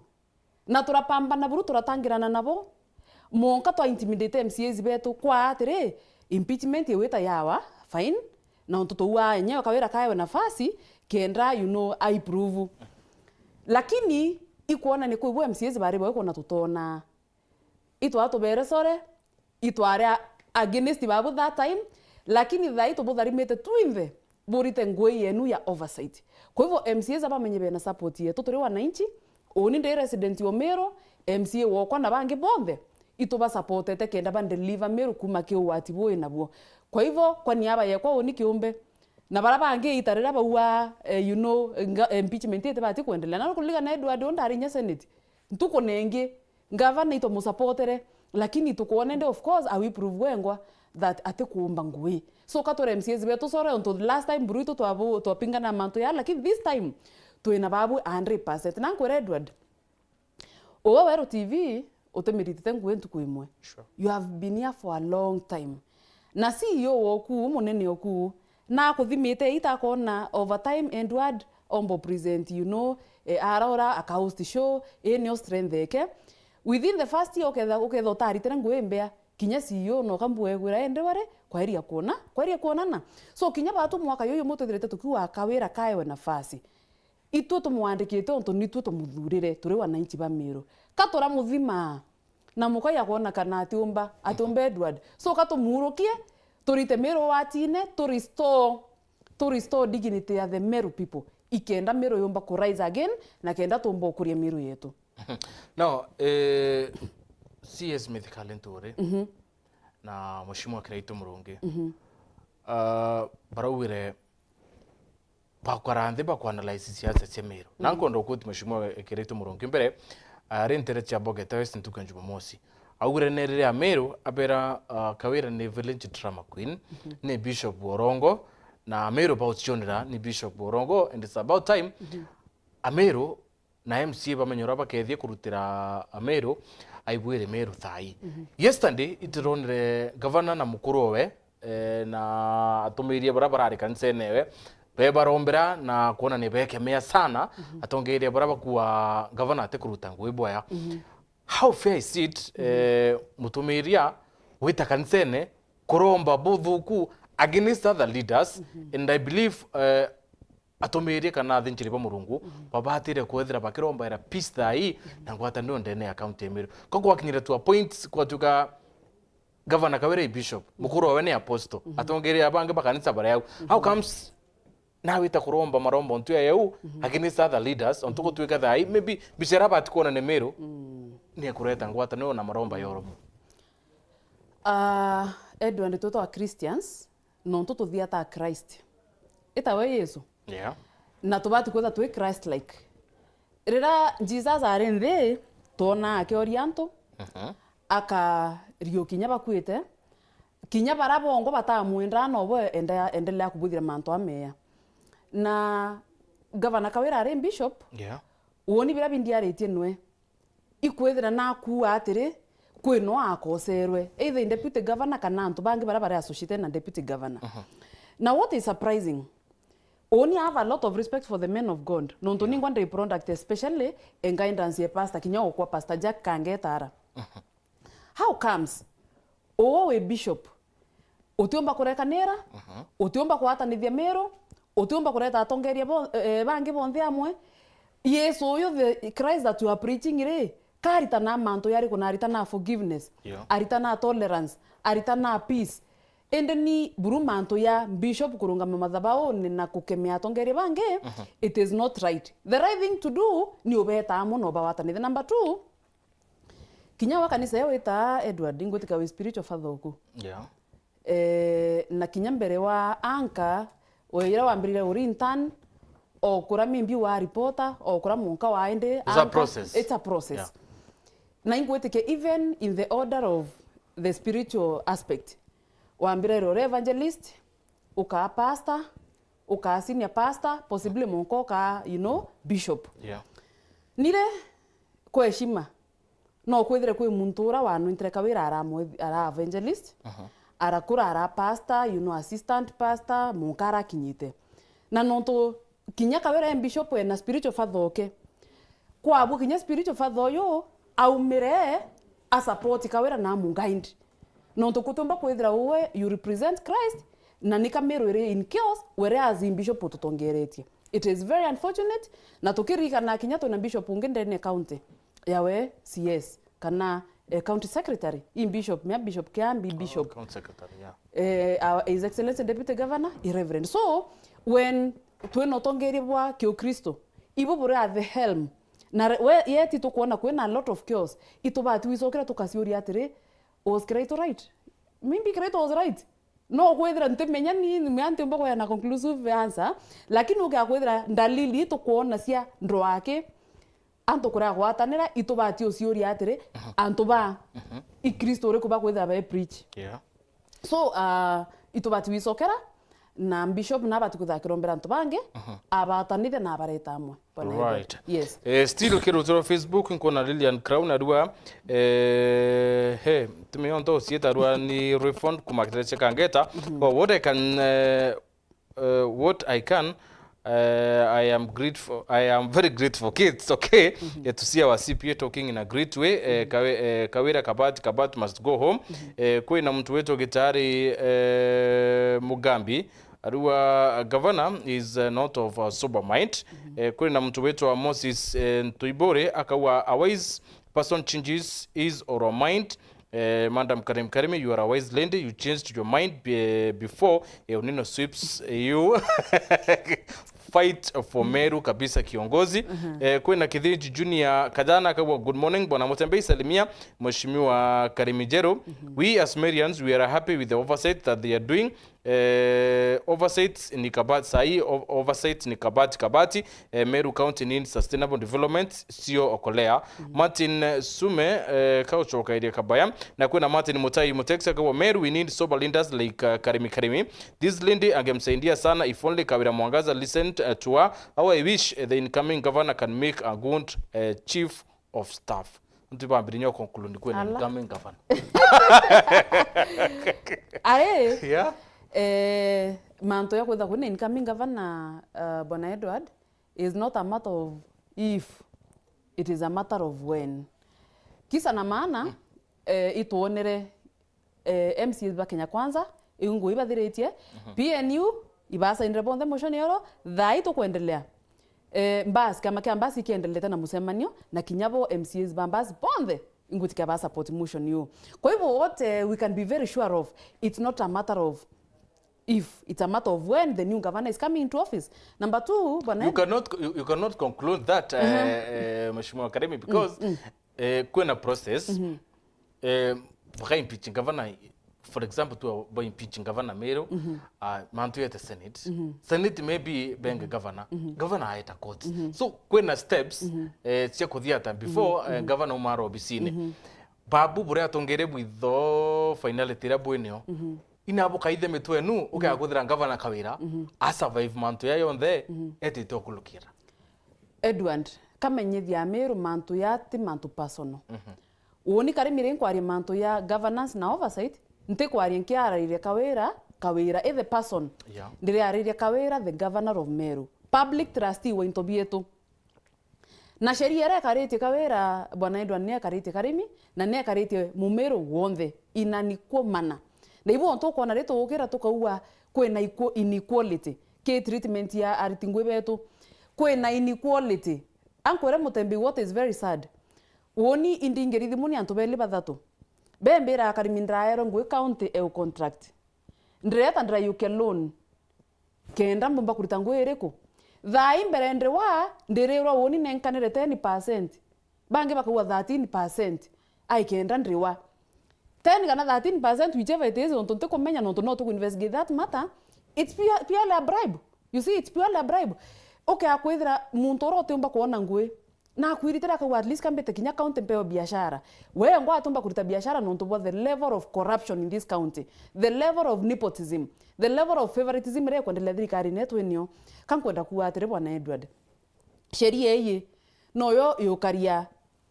Na turapambana buru, turatangirana nabo. Monka twa intimidate M C As betu kwa atiri, impeachment iwita yawa, fine. Na untu tuuaa enyewe Kawira kaewe nafasi, kenda, you know, aiprove. Lakini ikwona ni kwi bo M C As bari bo ikwona tutona. Itwaa tubere sore, itware against babu that time, lakini thaa ii tubutharimite twinthe, burite ngui yenu ya oversight. Kwa hivyo M C As abamenye bena support yetu turi wananchi, uni ndi resident o Meru, M C A wokwa na bangi bonthe, itubasupportete kenda ba deliver Meru kuma ki ugwati bui nabuo. Kwa hivyo, kwa niaba yekwa uni kiumbe, na bara bangi ita riria bauga, eh, you know, nga-, impeachment itibati kuendelea. Na nukuririkana Edward u ndari inya Senate. Ntuku nengi, ngavana itumusapotere, lakini tukwona ndi, of course, awiprove wengwa that atikuumba ngui. So, ka twire M C As betu sore, untu last time buru itu twabu-, twapingana na mantu ya, lakini this time, twina babu a hundred percent. Na nkwira Edward, uwe Weru T V, utimiritite ngui ntuku imwe. Sure. You have been here for a long time. Na C E O woku, munene oku, nakuthimite ita akona over time Edward ombo present, you know, eh, araura aka host show, ii nio strength eke. Within the first year uketha, uketha utaritire ngui mbea, kinya C E O no kambue gwira ende ware, kwaheri ya kuona, kwaheri ya kuonana. So kinya batu mwaka yuyu mutwithirite tukiuga Kawira kaewe nafasi. Itwe tumwandikite untu nitwe tumuthurire, turi wananchi ba Meru. Ka turamuthima na mukai akwona kana atiumba, atiumba Edward. So ka tumurukie, turite Meru watine, tu restore, tu restore dignity ya the Meru people. Ikenda Meru yumba ku rise again, na kenda tumba ukuria Meru yetu. No, eh, C S Mithika Linturi na Mheshimiwa Kiraitu Murungi, ah, baraugire bakara nthi bakuanalyze siasa cia Meru. Na nkwenda ukwiti Mheshimiwa Kiraitu Murungi mbere, ah, ari ntere cia Bogeta West ntuku ya Jumamosi. Augire ni riria Meru abera, ah, Kawira ni village drama queen, ni Bishop Orongo, na Meru bauchionera ni Bishop Orongo, and it's about time Ameru na M C A bamenye uria bakethie kurutira Ameru, aigwire Meru thaa ii. Yesterday, itironire gavana na mukuru owe, eh, na atumiirie baria barari kanisene ewe, be barombera na kwonania bekemea sana, atongeria baria bakua gavana atikuruta ngui bwaya. How fair is it, eh, mutumiiria gwita kanisene kuromba buthuku against other leaders, and I believe, eh, atumiirie kana athinjiri ba Murungu babatire kwethira bakirombaira peace thaa ii na ngwataniro ndene ya county ya Meru. Ko gwakinyira to a point kwatuika Gavana Kawira i bishop, mukuru wawe ni apostle, atongeria bangi ba kanisa bari au. How comes nawita kuromba maromba ontu ya yau against other leaders, ontu gutwika thai, maybe bichara bati kuona ni Meru, ni ekureta ngwataniro na maromba ya urumwe. Ah, Edward, twitwa Christians, nontu tuthiataa Christ. Itawe Yesu. Yeah. Na tubati kwitha twi Christ-like. Riria Jesus ari nthi, twonaa akioria antu, akariukia kinya bakuite, kinya baria bongo batamwendaa nobo ende-, endelea kubuthira mantu ameya. Na Gavana Kawira ari bishop, Yeah. woni biria bindiaritie nwe. Ikwithira nakuua atiri, kwi no akoserwe. Either i deputy governor kana antu bangi baria bari associated na deputy governor. Na what is surprising, uni I have a lot of respect for the men of God. Nontu ningwa ndi product, especially in guidance ya pastor, kinya okwa Pastor Jack Kangeta ara. How comes? Uwe wi bishop, utiumba kurekanira, utiumba kwatanithia Meru, utiumba kureta atongeria bo-, eh, bangi bonthe amwe. Yesu uyu, the Christ that you are preaching ri, karitana mantu yariku? Na aritana forgiveness, Yeah. aritana tolerance, aritana peace. Indi ni buru mantu ya bishop kurungama mathabauni na kukemea atongeria bangi, it is not right. The right thing to do ni ubeta amwe na ubawatanithia. Number two, kinya wa kanisa iyo witaa Edward, ngwitika wi spiritual father oku. Yeah. Eh, na kinya mbere wa anka, we ira wambirire uri intern, o kura maybe wa reporter, o kura munka wa indi It's a process. It's a process. Yeah. Na ingwitikia even in the order of the spiritual aspect, wambirire uri evangelist, ukaa pastor, ukaa senior pastor, possibly munka ukaa, you know, bishop. Yeah. Nire kwa heshima, no kwithire kwi muntu ura wanwintire Kawira ara mwe-, ara evangelist, arakura ara pastor, you know, assistant pastor, munka arakinyite. Na nontu kinya Kawira e bishop ena spiritual father oke, kwabwo kinya spiritual father uyu aumire a support Kawira na amu guide. Nontu kutiumba kwithira uwe you represent Christ, na ni ka Meru iri in chaos, whereas i bishop ututongeretie. It is very unfortunate, na tukiririkana kinya twina bishop ungi ndene county yawe C S, kana, eh, county secretary, i bishop, mea bishop Kiambi, bishop. County secretary, yeah. Eh, our, His Excellency Deputy Governor, i Reverend. So, when twina utongeria bwa Kiukristo, ibo buri at the helm, na re-, we, yeti tukwona kwina a lot of chaos, itubati wicokera tukaciuria atiri, was Kiraito right? Maybe Kiraito was right. No kwithira ntimenya ni, ni mea ntiumba kuheana conclusive answer, lakini ukia kwithira ndalili itukwona cia ndwaki, antu kuria gwatanira, itubati uciuria atiri, antu ba i Kristo uriku bakwithira be preach? Yeah. So, uh, itubati wicokera, na bishop nabati kwithira akirombera antu bangi, abatanithe na abareta amwe. Bwana Edward. Right. Yes. Eh, still kirutiro Facebook, nkona Lilian Crown arua, eh, he, tume onto ucieta arua ni refund kumakitire cheka ngeta. But what I can, eh, eh, what I can, eh, I am grateful, I am very grateful. Okay, it's okay. Eh, to see our C P A talking in a great way. Eh, Kawe-, eh, Kawira Kabati, Kabati must go home. Eh, kwina muntu wetwa Gitari, eh, Mugambi, arua, governor is, eh, not of a sober mind. Eh, kwina muntu wetwa Moses, eh, Ntuibure, akaua, a wise person changes his or her mind. Eh, Madam Karim Karimi, you are a wise lady, you changed your mind be-, before, eh, Unino sweeps, eh, you. Fight for Meru kabisa, kiongozi. Eh, kwina Kithinji Junior Kajana akaua, good morning, Bwana Mutembei, salimia Mheshimiwa Karimi Jeru. We as Merians, we are happy with the oversight that they are doing. Eh, oversight ni Kabati, sahi, o-, oversight ni Kabati, Kabati. Eh, Meru County needs sustainable development, sio okolea. Martin, eh, Sume, eh, kauchokairie kabaya. Na kwina Martin Mutai Mutexa akaua, Meru, we need sober leaders like, uh, Karimi Karimi. This lady angemsaidia sana if only Kawira Mwangaza listened, uh, to her. How I wish, uh, the incoming governor can make a good, uh, chief of staff. Ntu bambirinya conclude kwina incoming governor. Aye. Yeah. Eh, mantu ya kwitha kwina incoming governor, uh, Bwana Edward, is not a matter of if, it is a matter of when. Kisa na maana, eh, itwonere, eh, M C As ba Kenya Kwanza, iu ngui bathiritie, P N U, ibasainire bonthe motion yoro, thaa ii tukwendelea. Eh, Mbas, kiama kia Mbas ikiendelete na mucemanio, na kinya bo M C As ba Mbas bonthe, ingwitikia ba support motion iu. Kwa hivyo what, eh, we can be very sure of, it's not a matter of if it's a matter of when the new governor is coming into office. Number two, bwana, you cannot, you, you cannot conclude that, eh, eh, Mheshimiwa Karimi, because, eh, kwina process, eh, baka impeach governor, for example, tu ba impeach governor Meru, ah, mantu yete Senate. Senate maybe benge governor. Governor aeta court. So, kwina steps, eh, cia kuthiata before, eh, governor umara obisini. Babu buria atungire bwitho finality iria bwinio. Ina bukaithe mitwe enu, ukea kuthira governor Kawira, a survive mantu ya yonthe, etite okulukira. Edward, kamenyithia Meru mantu ya ti mantu personal. Uuni Karimi ri nkwaria mantu ya governance na oversight, ntikwaria nkiarariria Kawira, Kawira i the person. Yeah. Ndiriariria Kawira, the governor of Meru. Public trustee wa into bietu. Na sheria iria ekaritie Kawira, bwana Edward, ni ekaritie Karimi, na ni ekaritie Mumiru wonthe, in an equal manner. Na ibu ontu ukwona ri tuukira tukaua kwina equal-, inequality ki treatment ya ariti ngui betu. Kwina inequality. Ankwire Mutembi, what is very sad, uuni indingiri thimu ni antu beli bathatu. Bembira Karimi, ndiraerwe ngui county eu contract. Ndireta ndiraiukia loan. Kenda mbumba kurita ngui iriku? Thaa ii mbere ndiriwa, ndirirwa uuni nenkanire ten percent. Bangi bakauga thirteen percent. Ai kenda ndiriwa. Ten kana thirteen percent, whichever it is, nontu ntikumenya, nontu no tuku investigate that matter. It's pure, purely a bribe. You see, it's purely a bribe. Ukea kwithira muntu uria utiumba kwona ngui, na akwiritire akauga, at least kambite kinya county mpeo biashara. Wengwa atumba kurita biashara nontu bwa the level of corruption in this county, the level of nepotism, the level of favoritism iria ikwendelea thirikari netu inio. Ka nkwenda kuuga atiri, bwana Edward, sheria iyi noyo yukaria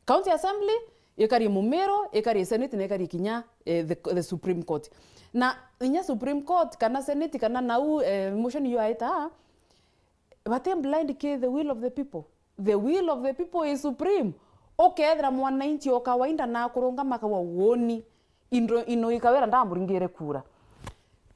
county assembly, ikarie Mumiru, ikarie senate, na ikarie kinya, eh, the, the Supreme Court. Na inya Supreme Court kana senate kana nau, eh, motion yu aita, bati blind ki the will of the people. The will of the people is supreme. Ukethira mwananchi o kawaida na akurungama akauga, uuni, indo, ino i Kawira ndamuringire kura.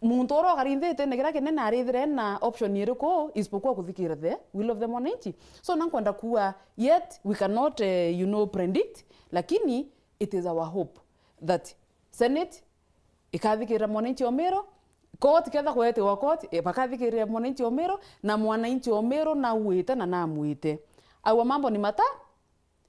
Muntu uria ukarinthite ni kiria kinene arithire na option iriku isipokuwa kuthikira the will of the mwananchi? So, na nkwenda kuuga, yet we cannot, eh, you know, predict, lakini it is our hope that Senate ikathikirira mwananchi o Meru, court ketha kwetwa court, e, bakathikirira mwananchi o Meru, na mwananchi o Meru nauite na namuite. Aua mambo ni mata,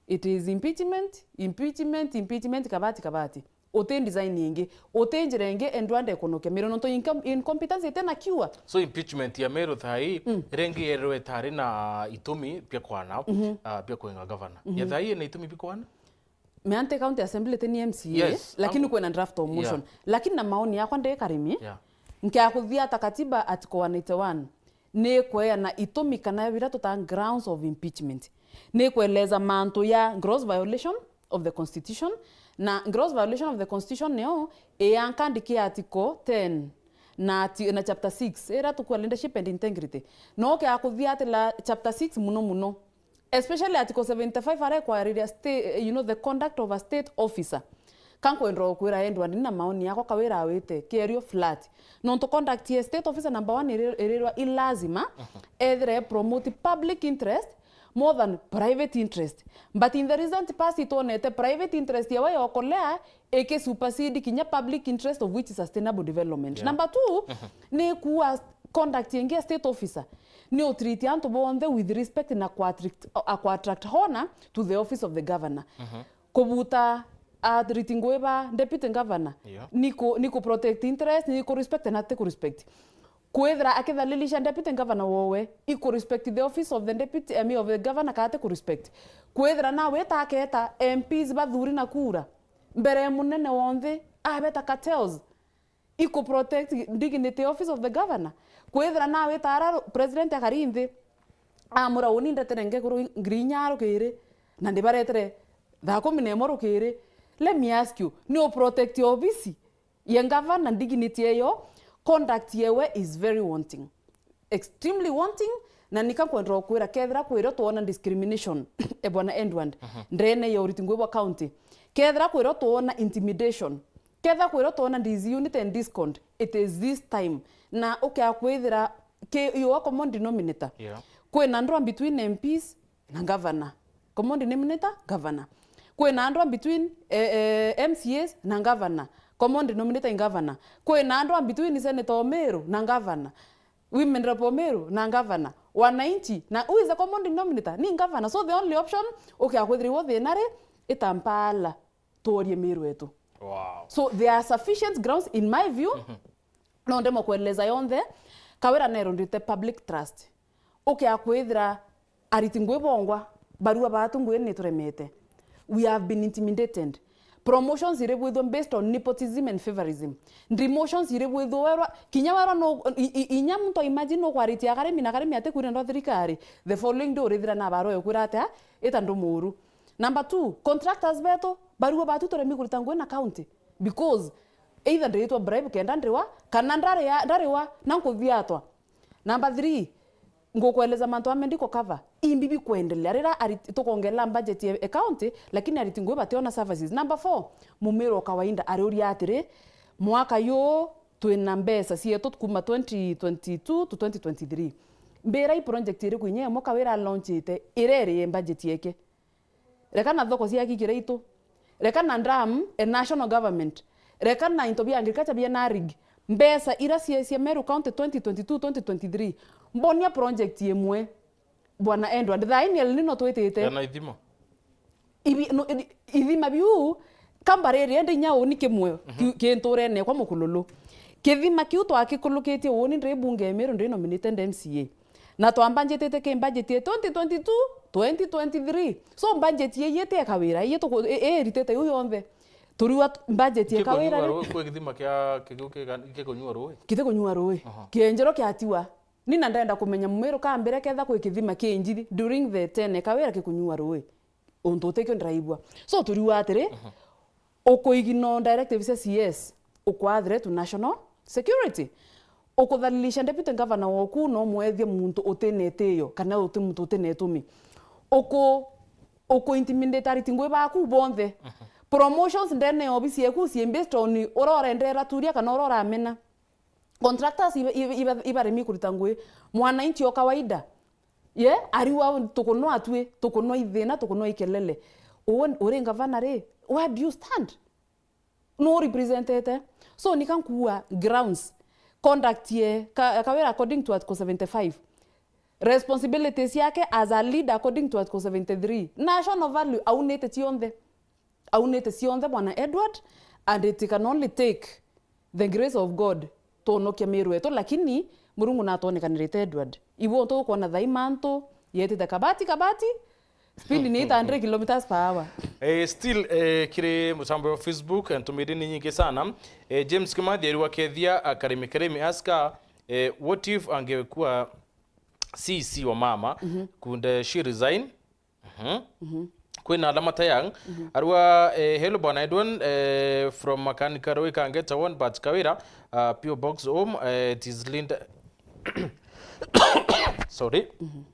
it is impeachment, impeachment, impeachment, kabati, kabati. Uti design ingi, uti njira ingi Edward ekunokia Meru, nontu incom-, incompetence iti na cure. So impeachment ya Meru thaa ii, mm, ringi yerwe itari na itumi bia kwana, mhm, ah, bia kwinga governor. Mhm. Ya thaa ii ina itumi bia kwana? Meante County Assembly ti ni M C A, yes, lakini kwina draft of motion. Yeah. Lakini na maoni yakwa ndi Karimi, yeah, nkia kuthia ta katiba article one eighty-one, ni kweana itumi kana biria tutaa grounds of impeachment. Ni kueleza mantu ya gross violation of the constitution, na gross violation of the constitution niyo ianka ndiki article ten na arti-, na chapter six, iria tukua leadership and integrity. No kia kuthia atila chapter six muno muno. Especially article seventy-five aria ikwariria sta-, you know, the conduct of a state officer. Ka nkwenda gukwira Edward, ni na maoni yakwa, Kawira awite kierio flat. Nontu conduct ya state officer number one iri-, irirwa i lazima, mhm, ethire promote public interest more than private interest. But in the recent past, itwonete private interest yawe yokolea iki supersede kinya public interest of which is sustainable development. Yeah. Number two, mhm, ni kuwa conduct ingi ya state officer ni utreat antu bonthe with respect na ku attract, a ku attract honor to the office of the governor. Mhm. Kubuta ariti ngui ba deputy governor, yeah, ni ku, ni ku protect interest, ni ku respect na ti ku respect. Kwithira akithalilisha deputy governor wowe, i ku respect the office of the deputy, I mean, of the governor, kana ti ku respect? Kwithira nawe ta aketa M Ps bathuri na kura mbere ya munene wonthe, abeta cartels, i ku protect dignity office of the governor? Kwithira nawe ta ara ru-, president akari nthi, amura, uni ndetere ngekuru ngiri inya rukiri, na ndibaretere thaa kumi na imwe rukiri. Let me ask you, ni u protect office ye ngavana, dignity eyo? Conduct yewe is very wanting, extremely wanting. Na nika nkwenda gukwira, kethira kwiro twona discrimination, e bwana Edward, mhm, ndene ya uriti ngui bwa county, kethira kwiro twona intimidation, kethira kwiro twona disunity and discord, it is this time. Na ukea kwithira ki, you are common denominator. Yeah. Kwina ndwa between M Ps na governor. Common denominator, governor. Kwina ndwa between, eh, eh, M C As na governor. Common denominator in governor. Kwina andu a between senator o Meru na governor. Women rep o Meru na governor. Wananchi na who is the common denominator? Ni governor. So the only option, ukia kwithirwa thina ri, ita Mpala, tuorie Meru etu. Wow. So there are sufficient grounds in my view. No ndemo kueleza yonthe, Kawira nerondite public trust. Ukia kwithira ariti ngui bongwa, barua baatu ngui ni turemete. We have been intimidated. Promotions iri bwithwa based on nepotism and favorism. Demotions iri bwithwa werwa, kinya werwa no, i, i, inya muntu a imagine no kwaritia akarimi na akarimi ati kwira ndo thirikari. The following day urithira na barua yokwira atia, ita ndu muru. Number two, contractors betu, barua baatu turemi kurita ngui na county. Because either ndiritwa bribe kenda ndiwa, kana ndari ya, ndariwa, na nkuthiatwa. Number three, ngukueleza mantu a medical cover. Imbi bikwendelea rira ari-, tukongelela budget ya, ya county, lakini ariti ngui bationa services. Number four, mumiro wa kawaida ariuria atiri, mwaka yu twina mbeca cietu kuma twenty twenty-two to twenty twenty-three. Mbira i project iriku inya imwe Kawira alaunchite ireri budget yeke? Reka na thoko cia kikira itu. Reka na dam e national government. Reka na into bia agriculture bia narig. Mbeca ira cie cia Meru County twenty twenty-two, twenty twenty-three. Mbonia project imwe. Bwana Edward, thaa ii ni El Nino twitite. Ena ithima. Ibi-, no, ibi-, ithima biu, kamba riri, ende inya uni kimwe, ki-, kinturene kwa Mukululu. Kithima kiu twakikulukitie uni ndiri bunge ya Meru, ndiri nominated M C A. Na twambanjitite ki budget ya twenty twenty-two, twenty twenty-three. So budget yei iti ya Kawira, yei tuku-, i-, i-, iritite iu yonthe. Turiwa t-, budget ya Kawira ri. Rui-, kwi githima kia kigiu kiga-, gikunyua rui? Kitikunyua rui. Aha. Kienjero kiatiwa. Ni na ndenda kumenya mwiru kambire ketha kwi kithima kinjiri during the ten Kawira gikunyua rui. Untu utikio ndiraigua. So turiwa atiri, mhm, ukuignore directives cia C S, ukwa threat to national security. Ukuthalilisha deputy governor woku na umwethie muntu utina itio, kana uti muntu utina itumi. Uku-, uku intimidate ariti ngui baku bonthe. Mhm. Promotions ndene ya obisi yeku cie based on uria urendera turia kana uria uramena. Contractors iba-, iba-, iba-, ibaremi kurita ngui. Mwananchi o kawaida, ye, ariwa tukunwa atwi, tukunwa ithina, tukunwa ikelele. Uwe uri ngavana ri, where do you stand? No representete. So, nika nkuua grounds. Conduct ye, ka-, Kawira according to Article seventy-five. Responsibilities yake as a leader according to Article seventy-three. National value, aunite cionthe. Aunite cionthe, Bwana Edward, and it can only take the grace of God twonokia miiru yetu, lakini Murungu natwonekanirite, Edward. Ibu untu ukwona thaa ii mantu yetite kabati, kabati, speed ni eight hundred kilometers per hour. Eh, still, eh, kiri mutambo wa Facebook, eh, ntumiri ni nyingi sana. Eh, James Kimathi ariwa kethia, ah, Karimi Karimi aska, eh, what if angekuwa C C wa mama, mhm, could, eh, she resign? Mhm. Mhm. Kwina Lamata Young. Mhm. Arua, eh, hello bwana Edwin, eh, from Makanika Rui Kangeta one, but Kawira, uh, P O Box home, eh, it is Linda. Sorry. Mhm.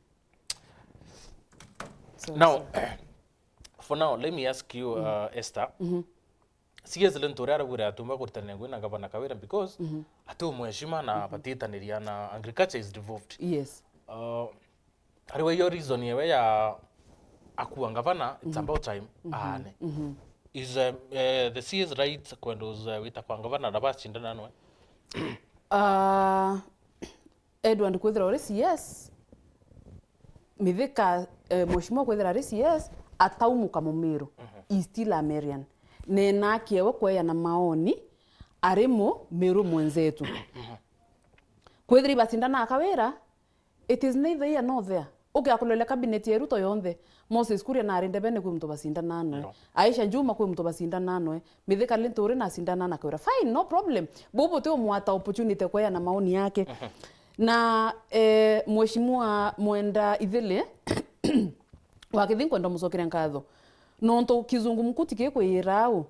Sorry, now, sorry. For now, let me ask you, mhm, uh, Esther. Mhm. C S Linturi arauga atumba kuritania ngui na gavana Kawira because, mhm, ati umweshima na, mhm, batitaniria na agriculture is devolved. Yes. Uh, ariwa iyo reason yewe ya akua gavana, it's, mhm, about time, mhm, aane. Mhm. Is, uh, uh, the C S right kwenda us, uh, wita kwa gavana na bacindana nwe? Ah, Edward kwithira uri C S, Mithika, eh, mheshimiwa kwithira ari C S, ataumuka Mumiru, mhm, is still a Merian. Nena akiewe kweana maoni ari Mumiru mwenzetu. Mhm. Kwithira ibacindana akawira, it is neither here nor there. Ukia kulolea cabinet ya Ruto yonthe, Moses Kuria na ari ndebene kwi muntu bacindana nwe. No. Aisha Juma kwi muntu bacindana nwe. Mithika Linturi na acindana na Kawira. Fine, no problem. Bubu ti umwata opportunity kweana maoni yake. Mhm. Na, eh, mheshimiwa Mwenda Ithili, wa Kithi nkwenda mucokeria nkatho. Nontu kizungu mkuti gikwiyira au,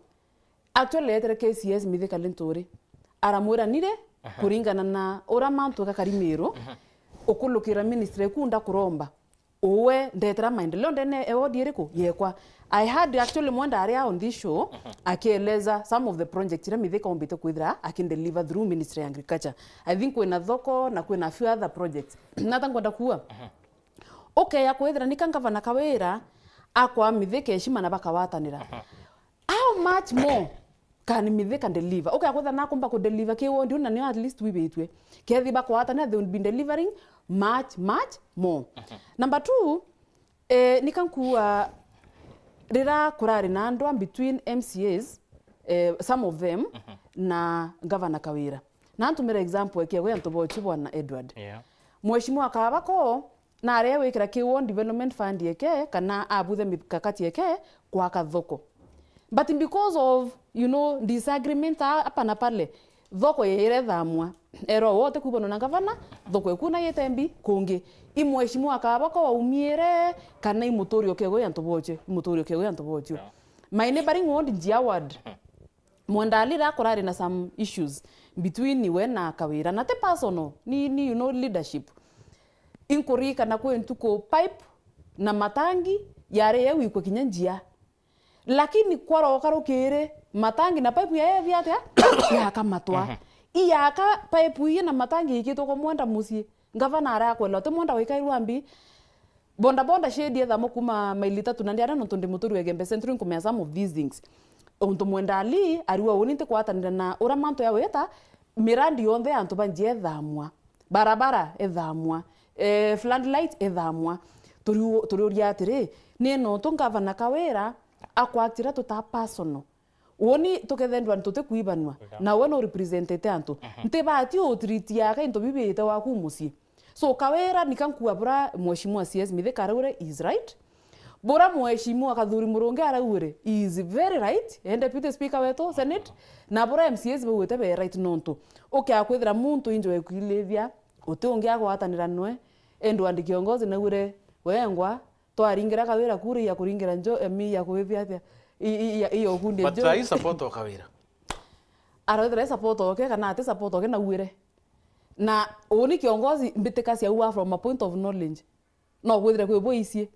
actually etere K C S Mithika Linturi. Aramwira nire, aha, kuringana na ura mantu gakari Miru, aha, ukulukira ministry ku ndakuromba. Uwe ndetera maendeleo ndene e ward iriku? Yekwa. I had actually Mwenda aria on this show, mhm, akieleza some of the projects iria Mithika ombite kwithira akideliver through Ministry ya Agriculture. I think kwina thoko na kwina a few other projects. Nata nkwenda kuuga? Mhm. Ukeya kwithira nika ngavana Kawira akwa Mithika heshima na bakawatanira. Mhm. How much more Can Mithika deliver? Ukakwithira nakumba ku deliver ki ward uu, na nio at least wibitue. Kethi bakwatanira, they will be delivering much, much more. Number two, eh, nika nkuuga rira kurari na ndwa between M C As, eh, some of them, na Governor Kawira. Na ntumire example ya Kiegwe ya Ntobochi, Bwana Edward. Yeah. Mheshimiwa Kabako, na aria gwikira ki ward development fund yeke, kana abuthe mikakati yeke kwaka thoko. But because of, you know, disagreement a-, hapa na pale, thoko irethamwa. Erwa wote kubanwa na gavana, thoko ikuna yete mbi kungi. I mheshimiwa Kabako waumire, kana i muturi o Kiegwe ya Ntobochi, i muturi o Kiegwe ya Ntobochi. Yeah. My neighboring ward, Njia ward. Mwenda Ali ra kurari na some issues between we na Kawira, na ti personal, ni, ni, you know, leadership. Inkuririkana kwi ntuku pipe na matangi yari yewikwa kinya Njia. Lakini kwaroka rukiri, matangi na pipe yaethia atia? Yakamatwa. Mhm. Iyaka pipe ii na matangi ikitwe kwa Mwenda mucii. Gavana arakwela, uti Mwenda wikairwa mbi. Bonda bonda shedi ethamo kuma maili itatu na ndiana nontu ndi muturi wa Igembe Central, nkumenya some of these things. Untu Mwenda Ali ariwa uni ntikwatanira na ura mantu ya wita, mirandi yonthe ya antu ba Njia ethamwa. Barabara ethamwa. Eh, floodlight ethamwa. Turi-, turiuria atiri, ni nontu Gavana Kawira akwatira tuta personal. Woni tukethendwa ntuti kuibanwa. Wega. Na we no representete antu. Mhm. Ntibati utiritiaga into bibiite waku mucii. So, Kawira nika nkua bura Mheshimiwa C S Mithika araure is right. Bura Mheshimiwa Kathuri Murungi araure is very right. E Deputy Speaker wetu, Senate. Na bura M C As bauite be right nontu. Ukia kwithira muntu injo ekwilithia, uti ungi agwatanira nwe. Edward Kiongozi naure wengwa, twaringira Kawira kura ya kuringira njo, emi ya kwithia atia? I, i, ya, iyo ukundi. But njo. Ai support o Kawira. Arethira ai support oke kana ati support oke na uire. Na uni kiongozi mbitika cia ua from a point of knowledge. No kwithire kwi bwicie.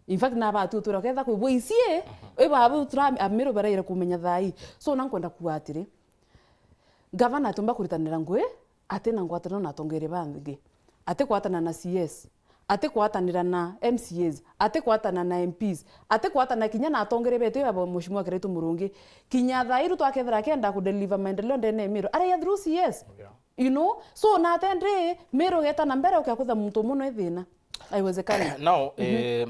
In fact, na batu twira ketha kwi bwicie, mhm, ibabu tura amiru baraire kumenya thai. So, na nkwenda kuga atiri, gavana atumba kuritanira ngui, ati na ngwataniro na atongeria bangi. Ati kwatana na C S. Ati kwatanira na M C As, ati kwatana na M Ps, ati kwatana kinya na atongeria betu ya Mheshimiwa Kiraitu Murungi. Kinya thaa iru twakethira akenda ku deliver maendeleo ndene ya Meru, araia through C S. Yeah. You know? So, na atendri, Meru geta na mbere ukia kutha muntu umwe no ithina. Aiwezekana. Now, mhm, eh,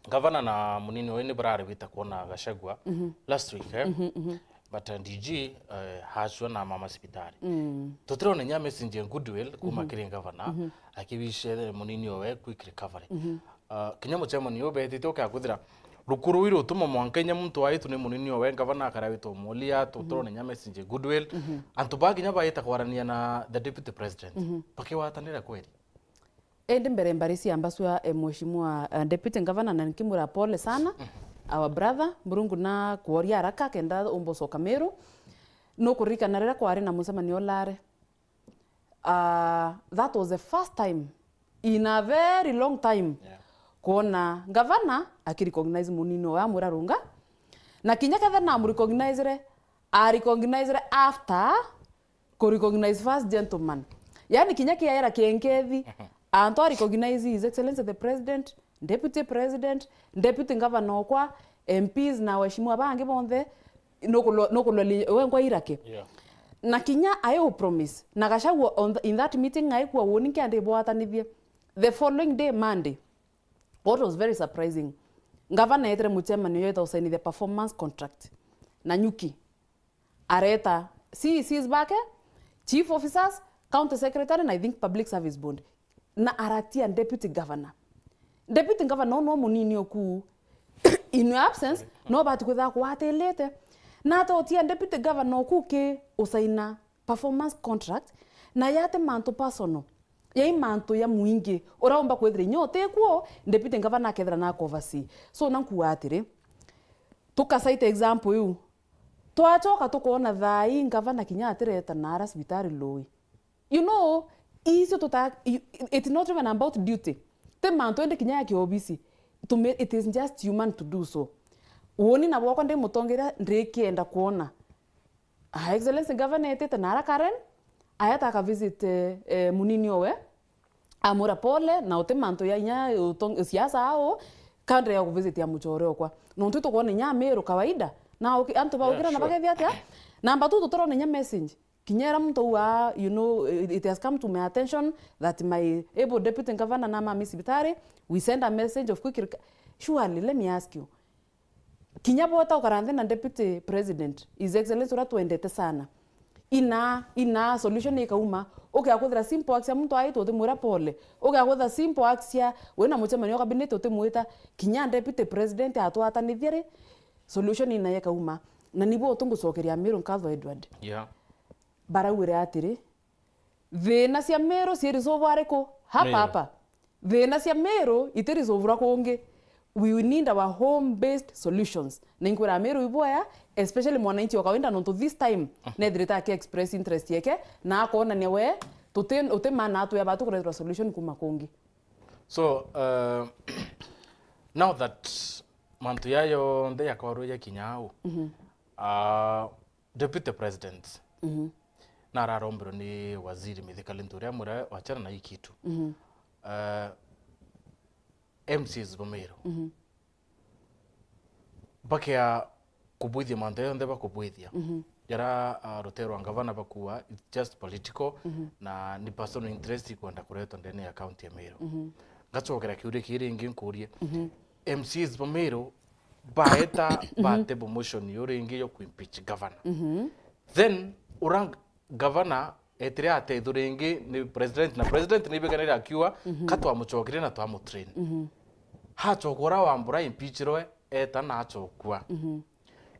gavana na munini uyu ni bararibite kuona Gachagua, mhm, last week, eh? Mhm, mhm. But, uh, D G, eh, hacua na mama cibitari. Mm. Tutirona inya message ya goodwill kuma, mhm, kiri gavana, mhm, akiwishe munini owe quick recovery. Mhm. Uh, kinya mucemanio uyu betite ukakwithira rukuru iru utuma mwanka inya muntu waitu ni munini owe gavana akaria wita umulia, tutirona, mhm, inya message ya goodwill. Mhm. Antu ba kinya baita kwarania na the deputy president. Mhm. Bakiwatanira kweri? Indi mbere mbari ciamba cia, eh, Mheshimiwa, eh, Deputy Governor, na nkimwira pole sana, mhm, our brother, Murungu na kuoria haraka kenda umba ucoka Meru. Nukuririkana riria kwari na mucemanio ulare? Ah, that was the first time in a very long time, yeah, kuona gavana akirecognize munini owe amwira runga. Na kinya ketha namurecognizire, arecognizire after ku recognize first gentleman. Yani kinya kiaira kienkethi, mhm, antu a recognize His Excellency the President, Deputy President, Deputy Governor okwa, M Ps na waheshimiwa bangi bonthe, nukulwa-, nukulweli wengwa irake. Yeah. Na kinya ai u promise, na Gachagua on the, in that meeting aikua woni nkiandi bwatanithie. The following day, Monday, what was very surprising, gavana etire mucemanio yeta usainithia performance contract na Nyuki. Areta C E Cs bake, chief officers, county secretary, na I think public service board. Na aratia deputy governor. Deputy governor no, no munini oku. In your absence, no bati kwitha kwatilite. Na atotia deputy governor oku ki usaina performance contract, na yate mantu personal. Yai mantu ya mwingi. Uraumba kwithira inya utikuo, deputy governor akethira na oversee. So, na nkuga atiri, tukasaita example iu. Twachoka tukoona thaa ii ngavana kinya atireta naara cibitari lui. You know, icio tuta-, you, it's not even about duty. Ti mantu indi kinya ya kiobisi. To me, it is just human to do so. Woni na bwakwa ndi mutongeria ndikienda kwona. Her Excellency Governor etite naara Karen, ayeta aka visit, eh, eh, munini owe. Amwira pole, na uti mantu ya inya utong-, siasa au, kando ya kuvisit ya muchore okwa. Nontu tukwona inya Amiru kawaida, Na uki-, antu baukira na bakethia atia? Namba tu tutorone nya message. Kinya era muntu auga, you know, it has come to my attention that my able deputy governor namami cibitari, we send a message of quick rec-, surely, let me ask you. Kinya bota ukara nthi na deputy president, His Excellency uria twendete sana. Ina, ina solution ikauma. Ukia kwithira simple action muntu aitwa utimwira pole. Ukia kwithira simple action wina mucemanio wa cabinet utimwita. Kinya deputy president atwatanithia ri, solution ina ikauma. Na nibo utungucokeria Miru nkatho Edward. Yeah. Baraugire atiri, thina cia Miru ciiri cubu ariku? Hapa Miru. Hapa. Thina cia Miru itiri cubura kungi. We need our home-based solutions. Na inkwira Miru iboya, especially mwananchi wa kawaida, nontu this time, mhm, nethirite aki express interest yake, na akonania we, tuti, uti mana atwea batu kuretwa solution kuma kungi. So, uh, now that mantu ya yonthe yakorwo yakinya au, mhm, uh, Deputy President, mhm, na araromberwe ni Waziri Mithika Linturi amwira wachana na hii kitu. Mhm. Uh, M Cs ba Miru, mhm, bakea kubwithia mantu yonthe bakubwithia. Mhm. Jara, uh, rutero rwa ngavana bakua, it's just political, mhm, na ni personal interest ikwenda kuretwa ndene ya county ya Miru. Mhm. Ngacokera kiuria kiri ringi nkurie, mhm, M Cs ba Miru baeta, mhm, bate motion yo ringi yo kuimpeach governor. Mhm. Then, ura ng-, governor etire ateithwe ringi ni president, na president ni ibiganire akiuga, mhm, ka twamucokerie na twamutrain. Mhm. Hacokwa ura Wambura impeachirwe, eta na acokua. Mhm.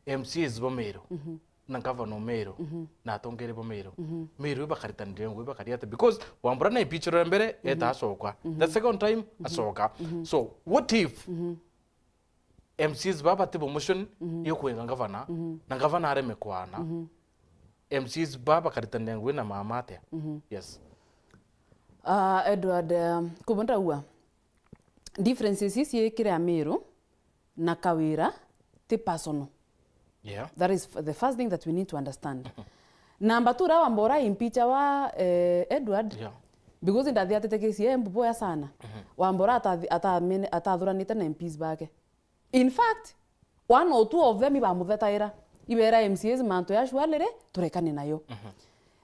M Cs ba Miru, mhm, na governor Miru, mhm, na atongeria ba Miru. Mhm. Miru ibakaritanire ngugi bakari ata? Because Wambura na impeachirwe mbere, eta, mhm, acokwa. Mhm. The second time, mhm, acoka. Mhm. So, what if, mhm, M Cs baba bati bo motion, mhm, yo kwenga ngavana, mhm, na ngavana areme kwana. Mhm. M Cs baba bakaritanira ngugi na mama atia? Mhm. Yes. Ah, Edward, um, kumbe ndaua, differences ici ikira Miru na Kawira ti personal. Yeah. That is f-, the first thing that we need to understand. Namba tu, ura Wambura impeacha wa, eh, Edward, yeah, because ndathiatite kesi ya Embu boya sana. Mhm. Wambura atathi-, atamene-, atathuranite na M Ps bake. In fact, one or two of them ibamuthetaira. Ibera M C As mantu ya shwalere, turekane nayo. Mhm.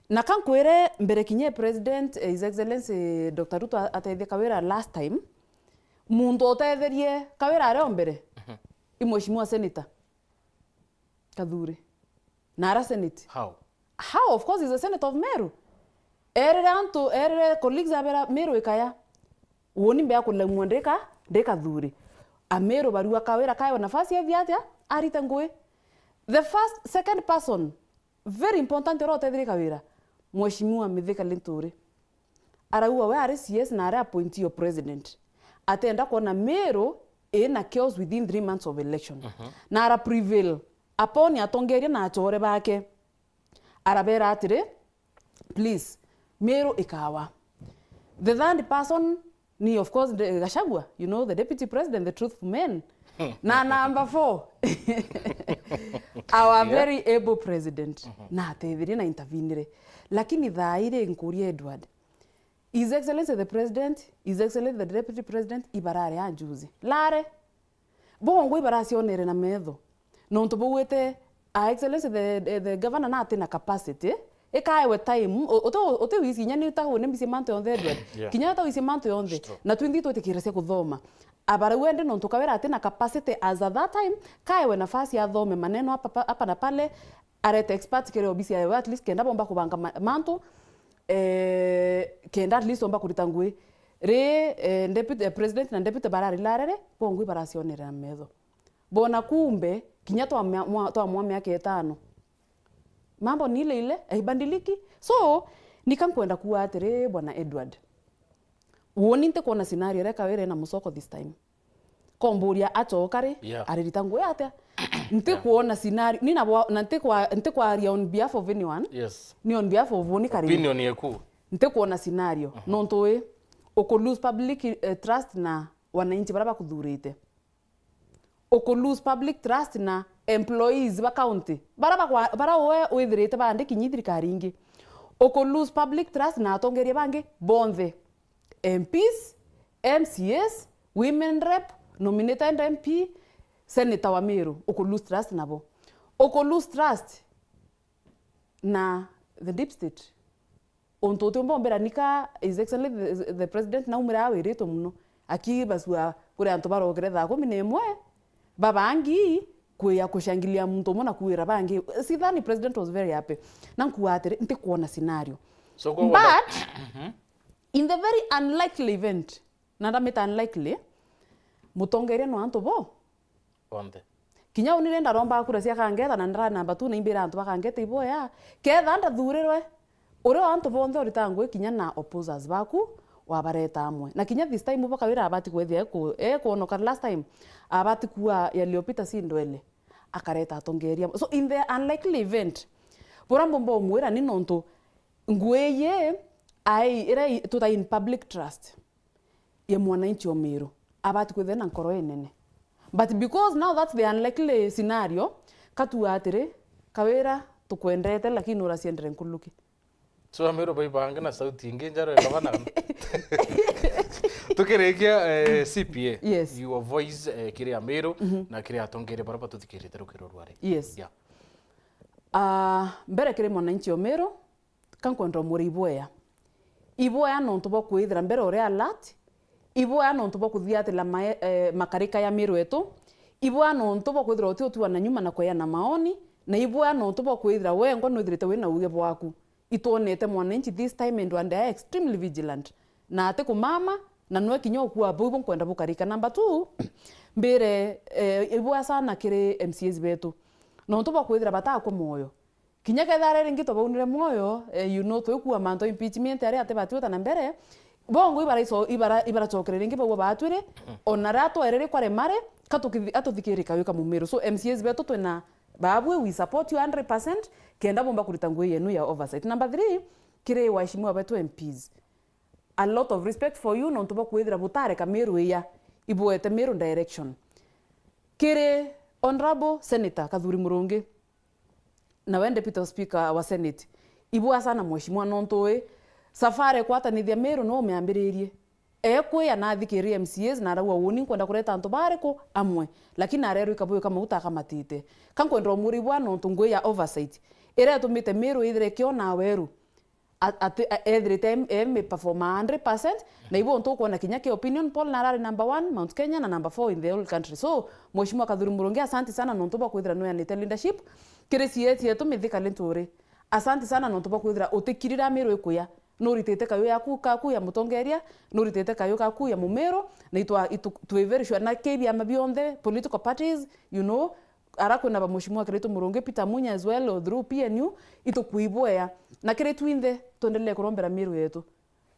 Na ka nkwire mbere kinya President, eh, His Excellency Doctor Ruto a-, atethia Kawira last time, muntu utetherie Kawira ari o mbere, mhm, i Mheshimiwa Senator Kathuri. Na ara Senate. How? How? Of course, he's a senator of Meru. Erire antu, erire colleagues abera Meru ikaya. Uuni mbea kulemwa ndika, ndika Kathuri. Ameru barua Kawira kaewe nafasi ethia atia? Arite ngugi. The first, second person, very important, uria utethirie Kawira, Mheshimiwa Mithika Linturi. Arauga we ari C S na ari appointee o president. Atenda kwona Meru ina chaos within three months of election. Mhm. Na ara prevail upon atongeria na achore bake. Arabera atiri, please, Meru ikawa. The third person ni, of course, the, Gachagua, you know, the deputy president, the truthful man. Na number four, our, yeah, very able president. Mhm. Na atethirie na intervenire. Lakini thaa iri nkuria Edward, His Excellency the President, His Excellency the Deputy President, ibarare a juzi. Lare. Bongwa ibaracionere na metho. Nontu bauite, a Excellency the, the, the Governor na atina capacity, ikaewe time, u-, uti, uti wisi inya ni utagwo ni mbici mantu yonthe Edward. Yeah. Kinya uta wisi mantu yonthe. It's true. Na twinthi twitikira cia kuthoma. Abarau ende nontu Kawira atina capacity as at that time, kaewe nafasi athome maneno hapa, hapa na pale, arete expert kiri obisi yawe, at least kenda bomba kubanga ma-, mantu, eh, kenda at least omba kurita ngui. Ri, eh, deputy, eh, president na deputy barari larere, bongwi baracionere na metho. Bona kumbe, kinya twa mea-, mwa-, twa mwa miaka itano. Mambo ni ile ile, haibadiliki. So, nika nkwenda kuuga atiri, Bwana Edward. Uuni ntikwona scenario iria Kawira ina Musoko this time. Komburia acoka ri, yeah, aririta ngui atia? Ntikwona scenario, ni na bwa-, na ntikwa-, ntikwaria on behalf of anyone. Yes. Ni on behalf of uuni Karima. Opinion yeku. Ntikwona scenario. Mhm. Nontu wi, uku lose public, eh, trust na wananchi baria bakuthurite. Uku lose public trust na employees ba county. Baria bakwa-, baria we withirite baandiki nyi thirikari ingi. Uku lose public trust na atongeria bangi bonthe. M Ps, M C As, women rep, nominated M P, senator wa Meru, uku lose trust nabo. Uku lose trust na the deep state. Untu utiumba umbira nika His Excellency the, the President naumire awiritwe muno. Akibasua kuri antu barokire thaa kumi na imwe, babangi kwia kushangilia muntu umwe na kuwira bangi. Sithani President was very happy. Na nkuuga atiri, ntikwona scenario. So, kwa But, wenda- Mhm. in the very unlikely event, na ndamita unlikely, mutongeria no antu bo. Onthe. Kinya uni ri ndaromba kura cia kangeta na ndara number two na imbira antu bakangeta iboya. Ketha ndathurirwe, uria wa antu bonthe urita ngui kinya na opposers baku wabareta amwe. Na kinya this time bakawira abati kwethia eku-, ekwonoka last time, abati kuwa yaliyopita si ndwele. Akareta atongeria. So in the unlikely event, bura mbomba umwira ni nontu ngui iyi ai, ira i-, tuta in public trust ya mwananchi o Meru, abati kwithira na nkoro inene. But because now that's the unlikely scenario, katua atiri, Kawira, tukwendete, lakini uraciendere nkuluki. So, Ameru baibange na sauti ingi njaru ya gavana. Tukirikia, eh, C P A, Yes. your voice, eh, kiri Ameru Mhm. na kiri atongeria baria batuthikirite rukiro rwari. Yes. Yeah. Ah, mbere kiri mwananchi o Meru, ka nkwenda umwira iboya. Iboya nontu bwa kwithira mbere uri alert, iboya nontu bwa kuthiatira mae-, eh, makarika ya Meru etu, iboya nontu bwa kwithira uti utua na nyuma na kweana maoni, na iboya nontu bwa kwithira wengwa nwithirite wina uuge bwaku. Itwonete mwananchi this time and, and they are extremely vigilant. Na ati kumama, na nwe kinya ukua bau ibo nkwenda bukarika. Number two, mbire, eh, iboya sana kiri M C As betu. Nontu bwa kwithira batakwa moyo. Kinya kethira ringi twabaunire mwoyo, eh, you know, twikua mantu impeachment aria ati batiuta na mbere, bongo ibaraico-, ibara-, ibaracokere ringi baua baatwire, ona ria twaerere kwa remare, katukithi-, atuthikirika wika Mumiru. So, M C As betu twina babwe, we support you hundred percent, kenda bomba kurita ngui yenu ya oversight. Number three, kiri waheshimiwa betu M Ps. A lot of respect for you, nontu bwa kwithira butareka Miru iya ibuete Miru direction. Kiri Honourable Senator Kathuri Murungi, nawe Deputy Speaker wa Senate, ibua sana mheshimiwa, nontu wi safari kwatanithia Miru no umiambiririe. Ekwia na athikirie M C As na arauga, "Uuni nkwenda kureta antu bariku amwe," lakini arerwika bwika mauta akamatite. Ka nkwenda umuri bwa nontu ngui ya oversight iria itumite Miru ithire kiona weru. A-, ati-, a-, ethirite em-, emi perform a hundred percent, na ibo ntukwona kinya ki opinion poll na arari number one Mount Kenya na number four in the whole country. So, Mheshimiwa Kathuri Murungi, asanti sana nontu bwa kwithira nweanite leadership kiri C S yetu Mithika Linturi. Asanti sana nontu bwa kwithira utikirira Miru ikuya. Nuritite kayu yaku, kaku ya mutongeria, nuritite kayu kaku ya Mumiru, na itwa-, itu-, twi very sure na ki biama bionthe, political parties, you know, ara kwina ba Mheshimiwa Kiraitu Murungi, Peter Munya as well, or through P N U, itukwibwea. Na kiri twinthe, twendelee kurombera Miru yetu.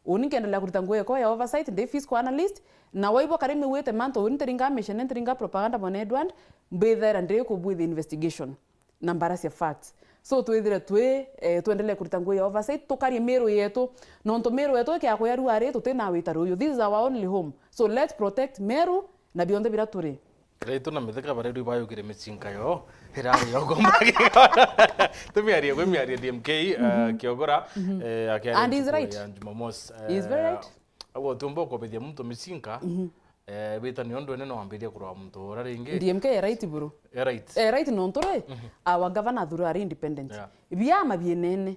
Uni nkiendelea kurita ngui yakwa ya oversight, ndi fiscal analyst, na waibwa kari miwite mantu, uni ntiringa mission, ntiringa propaganda, mwana Edward, mbithaira ndi kubwithia investigation na mbara cia facts. So, twithire twi, eh, twendelee kurita ngui ya oversight, tukarie Miru yetu, nontu Miru yetu ikiakuya ruari, tutina wita ruyu. This is our only home. So, let's protect Meru na bionthe bira turi. Kiraitu na Mithika barerwi bayukire micinka yo, irari yo gomba. Tumiarie gwe, miarie D M K, eh, Kiogora, eh, akiaria And he's ntuku right. ya Jumamosi, He's very eh, right. Agwo tumba ukobithia muntu micinka, eh, wita ni undu ene no ambirie kurwa muntu ura ringi. D M K e right, bro. E right. E right nontu ri, our governor athurwa ari independent. Yeah. Biama bienene.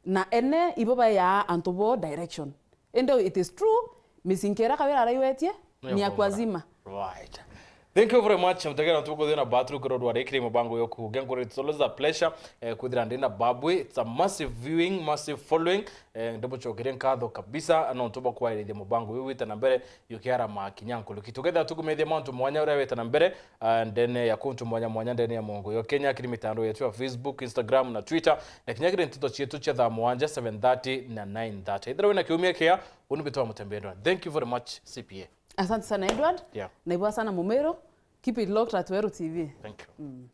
Na ene ibo baeaa antu bo direction. Indi it is true, micinka iria Kawira araiwetie ni ya kwazima. Right. Thank you very much, mtegera tukuthina batru kiro rwa rikiri mubango yo kuge nguri. It's always a pleasure, eh, kwithira ndi na Babwe. It's a massive viewing, massive following. Eh, ndimucokerie nkatho kabisa, no ntu bwa kwaririria mubango uyu wite na mbere, yukiara makinya nkuruki. Tukethira tukumethia mantu mwanya uria wite na mbere, ah, ndene ya kuntu mwanya mwanya ndene ya mongo yo Kenya, kiri mitandao yetu ya Facebook, Instagram na Twitter, na kinya kiri nteto cietu cia thaa mwanja, seven thirty na nine thirty. Ethira wina kiumia kia, uni bitwa Mutembendwa. Thank you very much, C P A. Asante sana, Edward. Yeah. Na ibwa sana Mumiru. Keep it locked at Weru T V. Thank you. Mm.